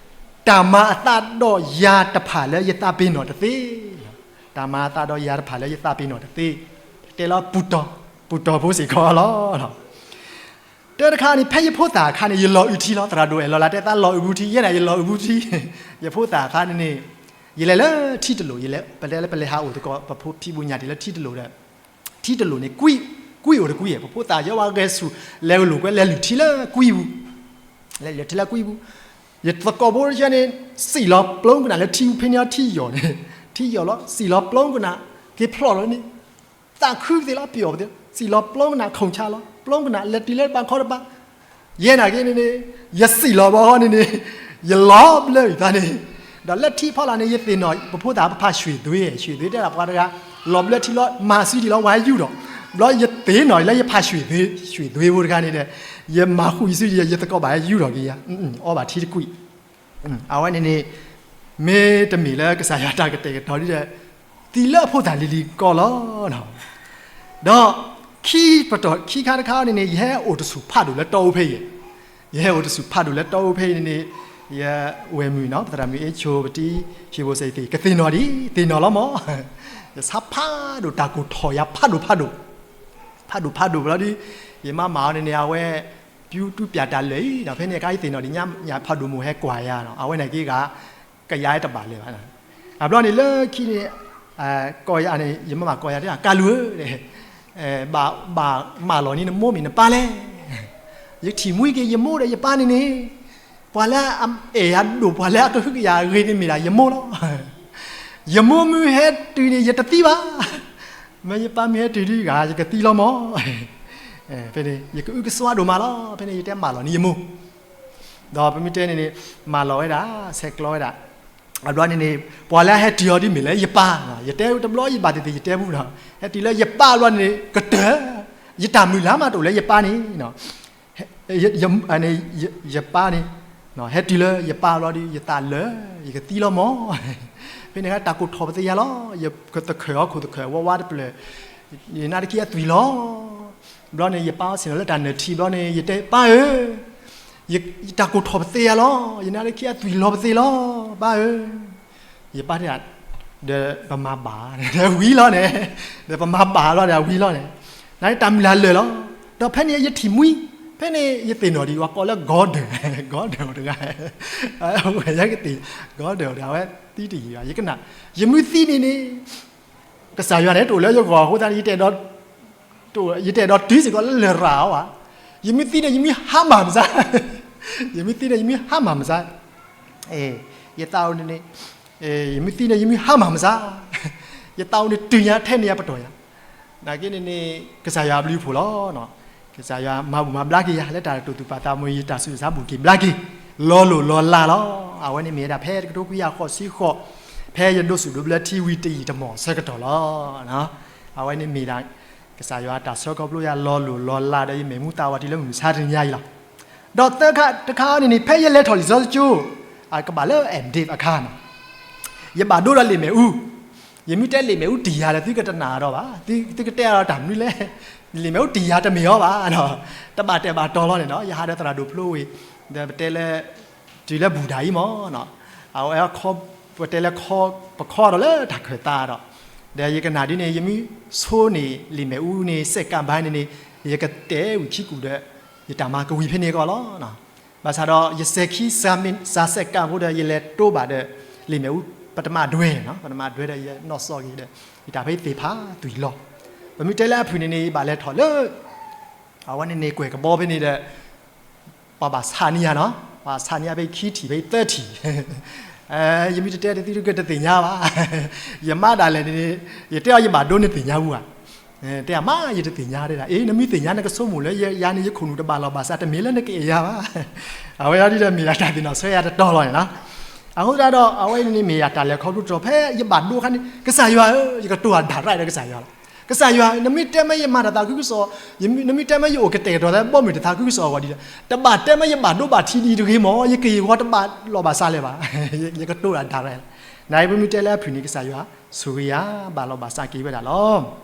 တၢ်မၤအသးဒီးယၤတဖၣ်လၢယသးပ့ၤနီၣ်တသ့, တၢ်မၤအသးဒီးယၤတဖၣ်လၢယသးပ့ၤနီၣ်တသ့, တဲလီၤပူၤတီၤ, ပူၤတီၤဖိစ့ၢ်ကီးလီၤ. တၢ်တခါန့ၣ် ဖဲယဖိသၣ်အခါန့ၣ် ယလီၤအုးထံလီၤ. သရၣ်ဒိၣ်အဲၣ်လီၤလၢတဲသးလီၤအုးဘူးထံ, ယဲဒၣ်ယလီၤအုးဘူးထံ, ယဖိသၣ်အခါန့ၣ်န့ၣ်, ယလဲၤလၢထံတလိာ်, ယလဲၤ ပလဲၤလၢပလဲၤဟးအိၣ်သကိး ပဖိဖံဘိညၣ်တံၢ်လၢထံတလိာ်ဒီး, ထံတလိာ်န့ၣ် ကွံအိၣ်တကွံ, ပဖိသၣ်ယဲဝဲဂဲၤဆူၣ် လဲၤကလိာ်ကွဲ လဲၤလုၢ်ထံလၢကွံပူၤ, လဲၤလုၢ်ထံလၢကွံပူၤ, ယသကိးဖိတဆၢန့ၣ် စံၣ်လီၤပျိကနၣ်လၢထံပူၤဖဲန့ၣ်ထံယီၤန့ၣ်, ထံယီၤလီၤ စံၣ်လီၤပျိကနၣ် က့ၤဖျီၣ်လီၤန့ၣ်, သးခုကသ့လီၤ ပယီၤပသ့, စံၣ်လီၤပျိကနၣ် ခုၣ်ဆါလီၤ ပျိကနၣ် လဲၤတုၤလၢတပၤခီတပၤ, ယဲနာ်က့န့ၣ်န့ၣ်, ယစံၣ်လီၤဘီန့ၣ်န့ၣ်, ယလီၤဘျၢအသးန့ၣ်, ဒီးလၢထံဖီလာ်န့ၣ် ယသ့ၣ်နီၣ် ပဖိသၣ်ပဖးရွှေသွေး, ရွှေသွေးတဲဒၣ်ပှၤတဂၤ လီၤဘျၢထံလီၤ မၤစုဒံးလီၤ ဝဲယူၢ်ဒီး, ဘျီယသ့ၣ်နီၣ်လၢယဖးရွှေသွေး, ရွှေသွေး ဖိတဂၤန့ၣ်ဒီး, ယမၤဃုာ်ယစု ယသကိးဘၣ်ယူၢ်ဒီးက့ၤယၤ, အီဘၣ်ထံတကွံ အဝဲန့ၣ်န့ၣ်, မ့တမ့ၢ်လၢကစၢ်ယွၤတၢ်ကတဲာ်ကတီၤဒ်ဒီး, သံလၢအဖိသၣ်လံၤလံၤကီးလီၤ. ဒီးခံပတီၢ်ခံခါတခါန့ၣ်န့ၣ် ယဟဲအိၣ်တဆူၣ်ဖးဒိၣ်လၢတီအူဖဲအံၤ, ယဟဲအိၣ်တဆူၣ်ဖးဒိၣ်လၢတီအူဖဲအံၤန့ၣ်န့ၣ်, ယဝဲၢ်မုၣ်နီၤ ပသရၣ်မုၣ်အ့ၣ်ဆိၣ် ပတံၤ ဖံဘိစဲးသ့ၣ် ကသ့ၣ်နီၣ်ဒံး သ့ၣ်နီၣ်လီၤမး, ယဆါဖးဒိၣ်တၢ်ကိၢ်ထီၣ်ယၤဖးဒိၣ်ဖးဒိၣ်, ဖးဒိၣ်ဖးဒိၣ်ဘျီဒီး, ယမါမၤအီၤန့ၣ်န့ၣ် အဝဲ ပျူတူၢ်ပျၢ်တၢ်လၢာ်အံၤဒီး ဖဲန့ၣ်အခါယသ့ၣ်နီၣ်ဒံးညါ ညၣ်ဖးဒိၣ်မိၢ်ဟဲကွၢ်ယၤနီၤ အဝဲန့ၣ်က့ၤဂၤ ကယၤတဘၣ်လၢၤဘၣ်. အဘျီန့ၣ်လၢခံန့ၣ်, ကိးယၤန့ၣ် ယမါမၤကိးယၤတဲ ကၢ်လူၢ်ဧၢ, ဘၣ်မၢလီၤန့ၢ်နမိၢ်မ့ၢ်နပၢ်လဲၣ်. ယထံၣ်မှံက့ၤယမိၢ်ဒီးယပၢ်န့ၣ်န့ၣ်, ပှၤလၢအအဲၣ်ယၤဒိၣ် ပှၤလၢအကဟုကယာ်အဂ့ၤန့ၣ်မ့ၢ်ဒၣ်ယမိၢ်လီၤ. ယမိၢ်မ့ၢ်ဟဲတုၤန့ၣ် ယတသံဘၣ်, မ့ၢ်ယပၢ်မ့ၢ်ဟဲတုၤဒံးဂၤ ယကသံလီၤမး. ဖဲန့ၣ် ယကအုကစွါဒိၣ်မးလီၤ. ဖဲန့ၣ် ယတဲမၢလီၤန့ၢ်ယမိၢ်, ဒီးပမ့ၢ်တဲန့ၣ်န့ၣ်, မၢလီၤဝဲဒၣ်, ဆဲးကျိးဝဲဒၣ်. အဘျီန့ၣ်န့ၣ်, ပှၤလၢအဟဲတုၤအီၤဒ်မ့ၢ်လၢယပၢ်, ယတဲတဘျီ ယဘၣ်သ့ၣ်သ့ၣ်ယတဲဘူးဒီး, ဟဲတုၤလၢယပၢ်အဘျီန့ၣ်န့ၣ် ကတၢၢ်, ယတၢ်မုၢ်လၢ်မးတအိၣ်လၢယပၢ်န့ၣ် ယပၢ်န့ၣ်, ဟဲတုၤလၢယပၢ်အဘျီဒီး ယသးလၢာ်, ယကသံလီၤမး. ဖဲန့ၣ်အခါတၢ်ကိၢ်ထီၣ်ပသ့ၣ်ညါလီၤ. ယသခၢၣ်အီၣ်ခိၣ်သခၢၣ်ဝါဝါတဖျၢၣ်, ယနါတခံအသွံၣ်လီၤ. ဘျီန့ၣ် ယပၢ်အီၣ်ဆ့ၣ်နီၤလၢတၢ်နၢၤထံဘျီန့ၣ် ယတဲ ပၢ်ဧၢ, ယတၢ်ကိၢ်ထီၣ်ပသ့ယၤလီၤ, ယနါလၢခံအသွံၣ်လီၤပသ့လီၤ, ပၢ်ဧၢ. ယပၢ်တဲ ဒီးပမၤဘၣ်, ဝံၤလီၤန့ၣ်, ဒီးပမၤဘၣ်လီၤဒီးဝံၤလီၤန့ၣ်, နတၢ်မုၢ်လၢ်လၢာ်လီၤ. ဒီးဖဲန့ၣ်ယထံၣ်မှံ, ဖဲန့ၣ်ယသ့ၣ်နီၣ်ဒံးဝဲကိးလၢ Gordon, Gordon တဂၤ, ယကသ့ၣ် Gordon တဂၤ အဝဲသံတယံာ်ဘၣ်, ယကနၣ်, ယမ့ၢ်သံန့ၣ်န့ၣ် ကစၢ်ယွၤန့ၣ် တအိၣ်လၢယဂီၢ်အဃိသတးန့ၣ် ယတဲဒီးတုၤစ့ၢ်ကီးလၢလရာ်အီၤဘၣ်. ယမ့ၢ်သံန့ၣ် ယမ့ၢ်ဟါမၢ်မစါ, ယမ့ၢ်သံန့ၣ် ယမ့ၢ်ဟါမၢ်မစါ, ယသးအိၣ်န့ၣ်, ယမ့ၢ်သံန့ၣ် ယမ့ၢ်ဟါမၢ်မစါ, ယသးအိၣ်န့ၣ်တုၤညါထဲန့ၣ်ယပတီၢ်ယၤ, နာ်က့န့ၣ်န့ၣ် ကစၢ်ယွၤအဘျုးအဖှိၣ်လီၤ. ကစၢ်ယွၤမၤဘူၣ်မၤဘျါက့ၤယၤ လၢတၢ်တိာ်သူၣ်ပာ်သးမ့ၢ်ယတၢ်ဆူးတၢ်ဆါဘူၣ်က့ၤဘျါက့ၤ လီၤလိၢ်လီၤလးလီၤ. အဝဲန့ၣ်မ့ၢ်ဝဲဒၣ်ဖဲတကထိခွံကယၤဃိးဆံဃိး, ဖဲယဒိးဆူၣ်ဒိးဘျၢထံဝံၤတယံာ်တမီၢ်အဆၢကတီၢ်လီၤ. အဝဲန့ၣ်မ့ၢ်ဒၣ် ကစၢ်ယွၤတၢ်ဆှၢခီဖျိယၤလီၤလိၢ်လီၤလးဒီးယမဲာ်မူသးဝးတုၤလၢမုၢ်မဆါတနံၤညါအံၤလီၤ. ဒီးသၢခါတခါန့ၣ်န့ၣ် ဖဲယလဲၤထီၣ်လံာ်စီဆှံကၠိ အကဘၣ်လၢ Camp David အခါန့ၣ် ယဘၣ်ဒိဒီးလံာ်မ့ၣ်အူ, ယမ့ၢ်တဲလံာ်မ့ၣ်အူတ့ၢ်ယၤဒီး သုကတနာ်အါထီၣ်ဘၣ်, သုကတဲအါထီၣ်တၢ်မနုၤလဲၣ်, လံာ်မ့ၣ်အူတ့ၢ်ယၤတမ့ၢ်အီၤဘၣ်ဒီး တဘၣ်တဲာ်ဘၣ်တီၤလီၤန့ၣ်နီၤ. ယဟးဒီးသရၣ်ဒိၣ်ဖျိဝ့ၢ်, ဒီးပတဲလၢ တုၤလၢဘူၣ်တၢ်အံၤမ့ၢ်နီၤ, အဝဲ ပတဲလၢ ပခီထီၣ်လၢတၢ်ခၢၣ်သးဒီး, ဒီးယကနၣ်ဒ်န့ၣ် ယမ့ၢ်ဆိန့ၢ်လံာ်မ့ၣ်အူန့ၣ် စဲးကၣ်ဘါန့ၣ်န့ၣ် ယကတဲဝံၤခံကူာ်ဒီး ယတၢ်မၤကဝံၤဖဲန့ၣ်အဂီၢ်လီၤ. ဘၣ်ဆၣ်ဒီးယစဲၤခံစးစဲးကၣ်ဖိဒီး ယလဲၤတိဘၣ်ဒီး လံာ်မ့ၣ်အူ ပတမၣ်ဒွဲၣ်နီၤ, ပတမၣ်ဒွဲၣ်ဒီးယနီၣ်စီၣ်က့ၤဒီး ယတၢ်ဖဲယသ့ၣ်ဖးသွံၣ်လီၤ. ပမ့ၢ်တဲလၢအဖုၣ်န့ၣ်န့ၣ် ယဘၣ်လဲၤထီၣ်လၢ အဝဲန့ၣ်န့ၣ် ကွဲၢ်ကဘီဖဲန့ၣ်ဒီး ပှၤဘၣ်ဆးန့ၢ်ယၤနီၤ, ပှၤဆးန့ၢ်ယၤဖဲခံထံၣ်ဖဲသၢထံၣ်, ယမ့ၢ်တတဲတသ့ၣ်တကတသ့ၣ်ညါဘၣ်, ယမါဒၣ်လဲာ်န့ၣ် ယတဲအီၤယဘၣ်ဒိန့ၣ်သ့ၣ်ညါဝဲဧါ, တဲအမါ ယတသ့ၣ်ညါတဲဒၣ်, အ့ နမ့ၢ်သ့ၣ်ညါနကဆိကမိၣ်လၢယၤန့ၣ် ယခိၣ်နူာ်တဘၣ်လီၢ်ဘၣ်စး တမ့ၢ်လၢနကအဲၣ်ယၤဘၣ်. အဝဲအံၤဒ်ဒီးမ့ၢ်ဒၣ်တၢ်သ့ၣ်နီၣ်ဆၢယၤတတီၤလီၤန့ၣ်နီၤ. အဃိသတးဒီး အဝဲန့ၣ်မ့ၢ်ယၤတၢ်လဲၤခီဖျိတတီၤ ဖဲယဘၣ်ဒိအခါန့ၣ် ကစၢ်ယွၤဧၢ, ယကတိၤတၢ် direct ဒီးကစၢ်ယွၤလီၤ. ကစၢ်ယွၤ နမ့ၢ်တဲမ့ၢ်ယမၤတၢ်သးခုကစီၣ်, နမ့ၢ်တဲမ့ၢ်ယအိၣ်ကတဲာ်ကတီၤသး ဘီမုၢ်တၢ်သးခုကစီၣ်အဂီၢ်ဒ်လဲၣ်, တဘၣ်တဲမ့ၢ်ယဘၣ်ဒိဘၣ်ထံးဒ်အံၤတဂ့ၤမး, ယက့ၢ်ယဂီၤတဘၣ်လီၢ်ဘၣ်စးလၢၤဘၣ်, ယကတိၤတၢ် direct. နပမ့ၢ်တဲလၢအဖုၣ်န့ၣ် ကစၢ်ယွၤဆိၣ်ဂ့ၤယၤ ဘၣ်လီၢ်ဘၣ်စးက့ၤဝဲဒၣ်လီၤ.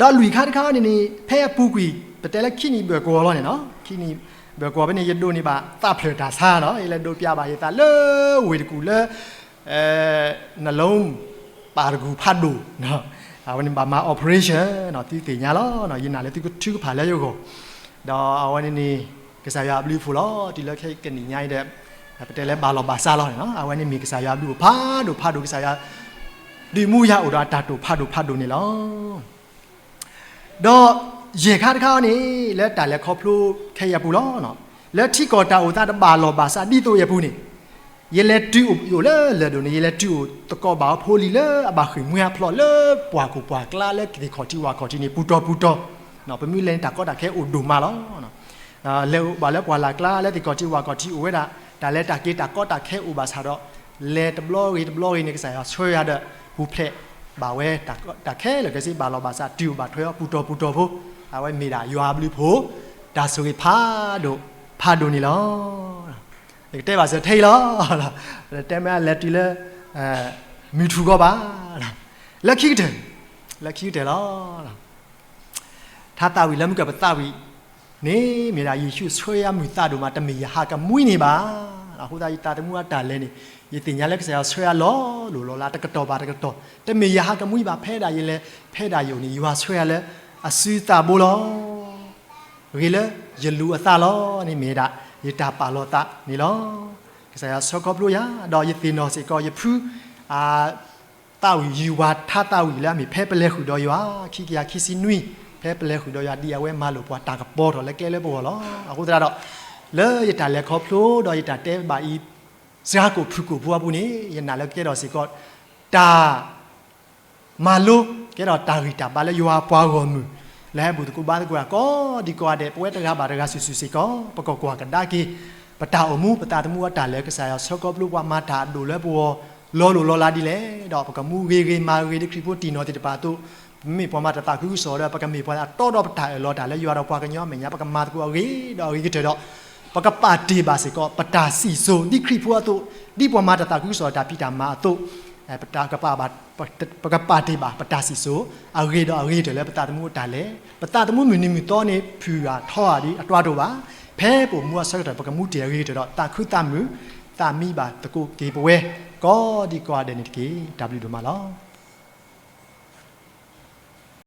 ဒီးလွံၢ်ခါတခါန့ၣ်န့ၣ် ဖဲအပူၤကွံာ် ပတဲလၢခံနံၣ်ဘၢၣ်ကဝီၤလီၤန့ၣ်နီၤ, ခံနံၣ်ဘၢၣ်ကဝီၤဖဲန့ၣ် ယဒိးန့ၢ်ဘၣ်သးဖျၢၣ်တၢ်ဆါနီၤ, ယလဲၤဒိးပျးဘၣ်ယသးလၢဝ့ၢ်တကူၣ်လၢ နလူ ပၣ်တကူၣ်ဖးဒိၣ်, အဝဲန့ၣ်ဘၣ်မၤ operation သုသ့ၣ်ညါလီၤ, ယနာ်လၢသုကထုကဖၣ်လၢယဂီၢ်, ဒီးအဝဲန့ၣ်န့ၣ် ကစၢ်ယွၤအဘျုးအဖှိၣ်လီၤ, တုၤလၢခဲကနံၣ်ညါအံၤဒီး ပတဲလၢဘၣ်လီၢ်ဘၣ်စးလီၤန့ၣ်နီၤ, အဝဲန့ၣ်မ့ၢ်ကစၢ်ယွၤအဘျုးဖးဒိၣ်ဖးဒိၣ်, ကစၢ်ယွၤ ဒုးမူယၤအိၣ်ဒီးအတၢ်တိာ်ဖးဒိၣ်ဖးဒိၣ်န့ၣ်လီၤ. ဒီးယဲၢ်ခါတခါန့ၣ် လၢတၢ်လဲၤခီဖျိခဲအံၤအပူၤလီၤ. လၢထံကီၢ်တၢ်အိၣ်သးတဘၣ်လီၢ်ဘၣ်စးဒ်သိးအံၤအပူၤန့ၣ်, ယလဲၤတုၤအိၣ်လၢလၢၢ်ဒိၣ်န့ၣ် ယလဲၤတုၤအိၣ်လၢလၢၢ်ဒိၣ်န့ၣ် ယလဲၤတုၤအိၣ်သကိးဘၣ်အဖိလံၤလၢအဘၣ်ဃ့ၢ်မှံဟးဖျိးလၢပှၢ်ခိၣ်ပှၢ်ကျါလၢသ့ၣ်ခီၣ်ထံးဝၣ်ခီၣ်ထံးန့ၣ် ပူၤတီၤပူၤတီၤ, ပမ့ၢ်လဲၤန့ၣ် တၢ်ကီတၢ်ခဲအိၣ်ဒိၣ်မးလီၤ. လဲၤအိၣ်ဘၣ်လၢပှၢ်လၢ်ကျါ လၢသ့ၣ်ခီၣ်ထံးဝၣ်ခီၣ်ထံးအိၣ်ဝဲဒၣ်, တၢ်လဲၤတၢ်က့ၤတၢ်ကီတၢ်ခဲအိၣ်ဘၣ်ဆၣ်ဒီး လဲၤတဘျီဂ့ၤတဘျီဂ့ၤန့ၣ် ကစၢ်ယွၤဆှၢယၤဒီး ပူၤဖျဲးဘၣ်ဝဲတၢ်ခဲလၢာ်ခဲဆ့ ဘၣ်လီၢ်ဘၣ်စး တုၤအိၣ်ဘၣ်ထွဲအီၤ ပူၤတီၤပူၤတီၤဖိ, အဝဲမ့ၢ်ဒၣ်ယွၤအဘျုးအဖှိၣ် တၢ်ဆိၣ်ဂ့ၤဖးဒိၣ်ဖးဒိၣ်န့ၣ်လီၤ. ယကတဲဘၣ်စၢၤထဲအံၤလီၤ. တဲမ့ၢ်အလဲၤတုၤလၢ မုၢ်ထူၣ်ဂီၤဘၣ်, လၢခံကတၢၢ်, လၢခံကတၢၢ်လီၤ. ထါသးဝံၣ်လၢမုၢ်ကၢၢ်ပသးဝံၣ်န့ၣ် မ့ၢ်ဒၣ်ယ့ၣ်ၡူးဆှၢယၤမုာ်သးဒိၣ်မး တမ့ၢ်ယဟးကမှံန့ၣ်ဘၣ်. အဃိသတးယတၢ်သမူအတၢ်လဲၤန့ၣ် ယသ့ၣ်ညါလၢကစၢ်ယွၤဆှၢယၤလီၤလိၢ်လီၤလး တကတီၢ်ဘၣ်တကတီၢ်, တမ့ၢ်ယဟးကမှံဘၣ်. ဖဲဒၣ်ယလဲၤ ဖဲဒၣ်ယအိၣ်န့ၣ် ယွၤဆှၢယၤလၢအစုသးဘိလီၤ. ဂ့ၤလၢယလူၤအသးလီၤန့ၣ် မ့ၢ်ဒၣ်ယတၢ်ပာ်လီၤသးန့ၣ်လီၤ. ကစၢ်ယွၤဆှၢခီဖျိယၤ ဒီးယသ့ၣ်နီၣ်စ့ၢ်ကီး ယဖု သးဝံၣ်ယုၢ်ဝါထါသးဝံၣ်လၢအမ့ၢ် ဖဲပလဲၤဃုာ်ဒီးယွၤ ခံကယၤခံဆံနွံ, ဖဲပလဲၤဃုာ်ဒီးယွၤ ဒ်အဝဲမၤလိာ်ပှၤတၢ်ကပီၤထီၣ်လၢကျဲလၢပဂီၢ်လီၤ. အဃိသတးဒီး လၢယတၢ်လဲၤခီဖျိဒီးယတၢ်တဲဘၣ်အံၤ စှၤကိာ်ဖုၣ်ကိာ်ဖိအပူၤန့ၣ် ယနာ်လၢကကဲထီၣ်စ့ၢ်ကီး တၢ် မၤလိ ကဲထီၣ်တၢ်ဂံၢ်တၢ်ဘါလၢယွၤအပှၤဂီၢ်မုၢ် လၢဟဲဘူၣ်သကိးဘါသကိးတၢ်ကိးဒံကိးဂၤဒဲး ပဝဲတဂၤဘၣ်တဂၤစုာ်စုာ်စ့ၢ်ကီး ပကကွၢ်ကဒါက့ၤ ပတၢ်အိၣ်မူ ပသးသမူအတၢ်လဲၤ ကစၢ်ယွၤဆှၢခီဖျိပှၤမၤတၢ်အဒိၣ်လၢပဂီၢ် လီၤလိၢ်လီၤလးဒ်လဲၣ်, ဒီးပကမူဂ့ၤဂ့ၤမၤဂ့ၤဒ်ခရံာ်ဖိတံၢ်နီၣ်သ့ၣ်တဖၣ်အသိး, ပမ့ၢ်ပှၤမၤတၢ်သးခုကစီၣ်ဒီး ပကမ့ၢ်ပှၤအတီဒီးပတၢ်အၢၣ်လီၤတၢ်လၢယွၤဒီးပှၤကညီအမဲာ်ညါ ပကမၤသကိးအဂ့ၤဒီးအဂ့ၤကတၢၢ်ဒီး ပကပာ်တ့ၢ်ဘၣ်စ့ၢ်ကီး ပတၢ်စံၣ်စိၤဒ်ခရံာ်ဖိအသိး, ဒ်ပှၤမၤတၢ်သးခုကစီၣ်တၢ်ဖံးတၢ်မၤအသိး, ပကပာ်တ့ၢ်ဘၣ် ပတၢ်စံၣ်စိၤ အဂ့ၢ်ဒီးအဂ့ၤကတၢၢ်လၢပသးသမူအတၢ်လဲၤ, ပသးသမူမုၢ်နံၤမုၢ်သီန့ၣ် ဖုၣ်အါထီအါဒ်အတြီတအိၣ်ဘၣ်. ဖဲပအိၣ်မူအဆၢကတီၢ် ပကမူတ့ၢ်အဂ့ၤကတၢၢ်ဒီး သးခုသးမုာ်, သးမံဘၣ်သကိးက့ၤပဝဲ ကိးဒံကိးဂၤဒဲးန့ၣ်တက့ၢ်. တၢ်ဘျုးဒိၣ်မးလီၤ.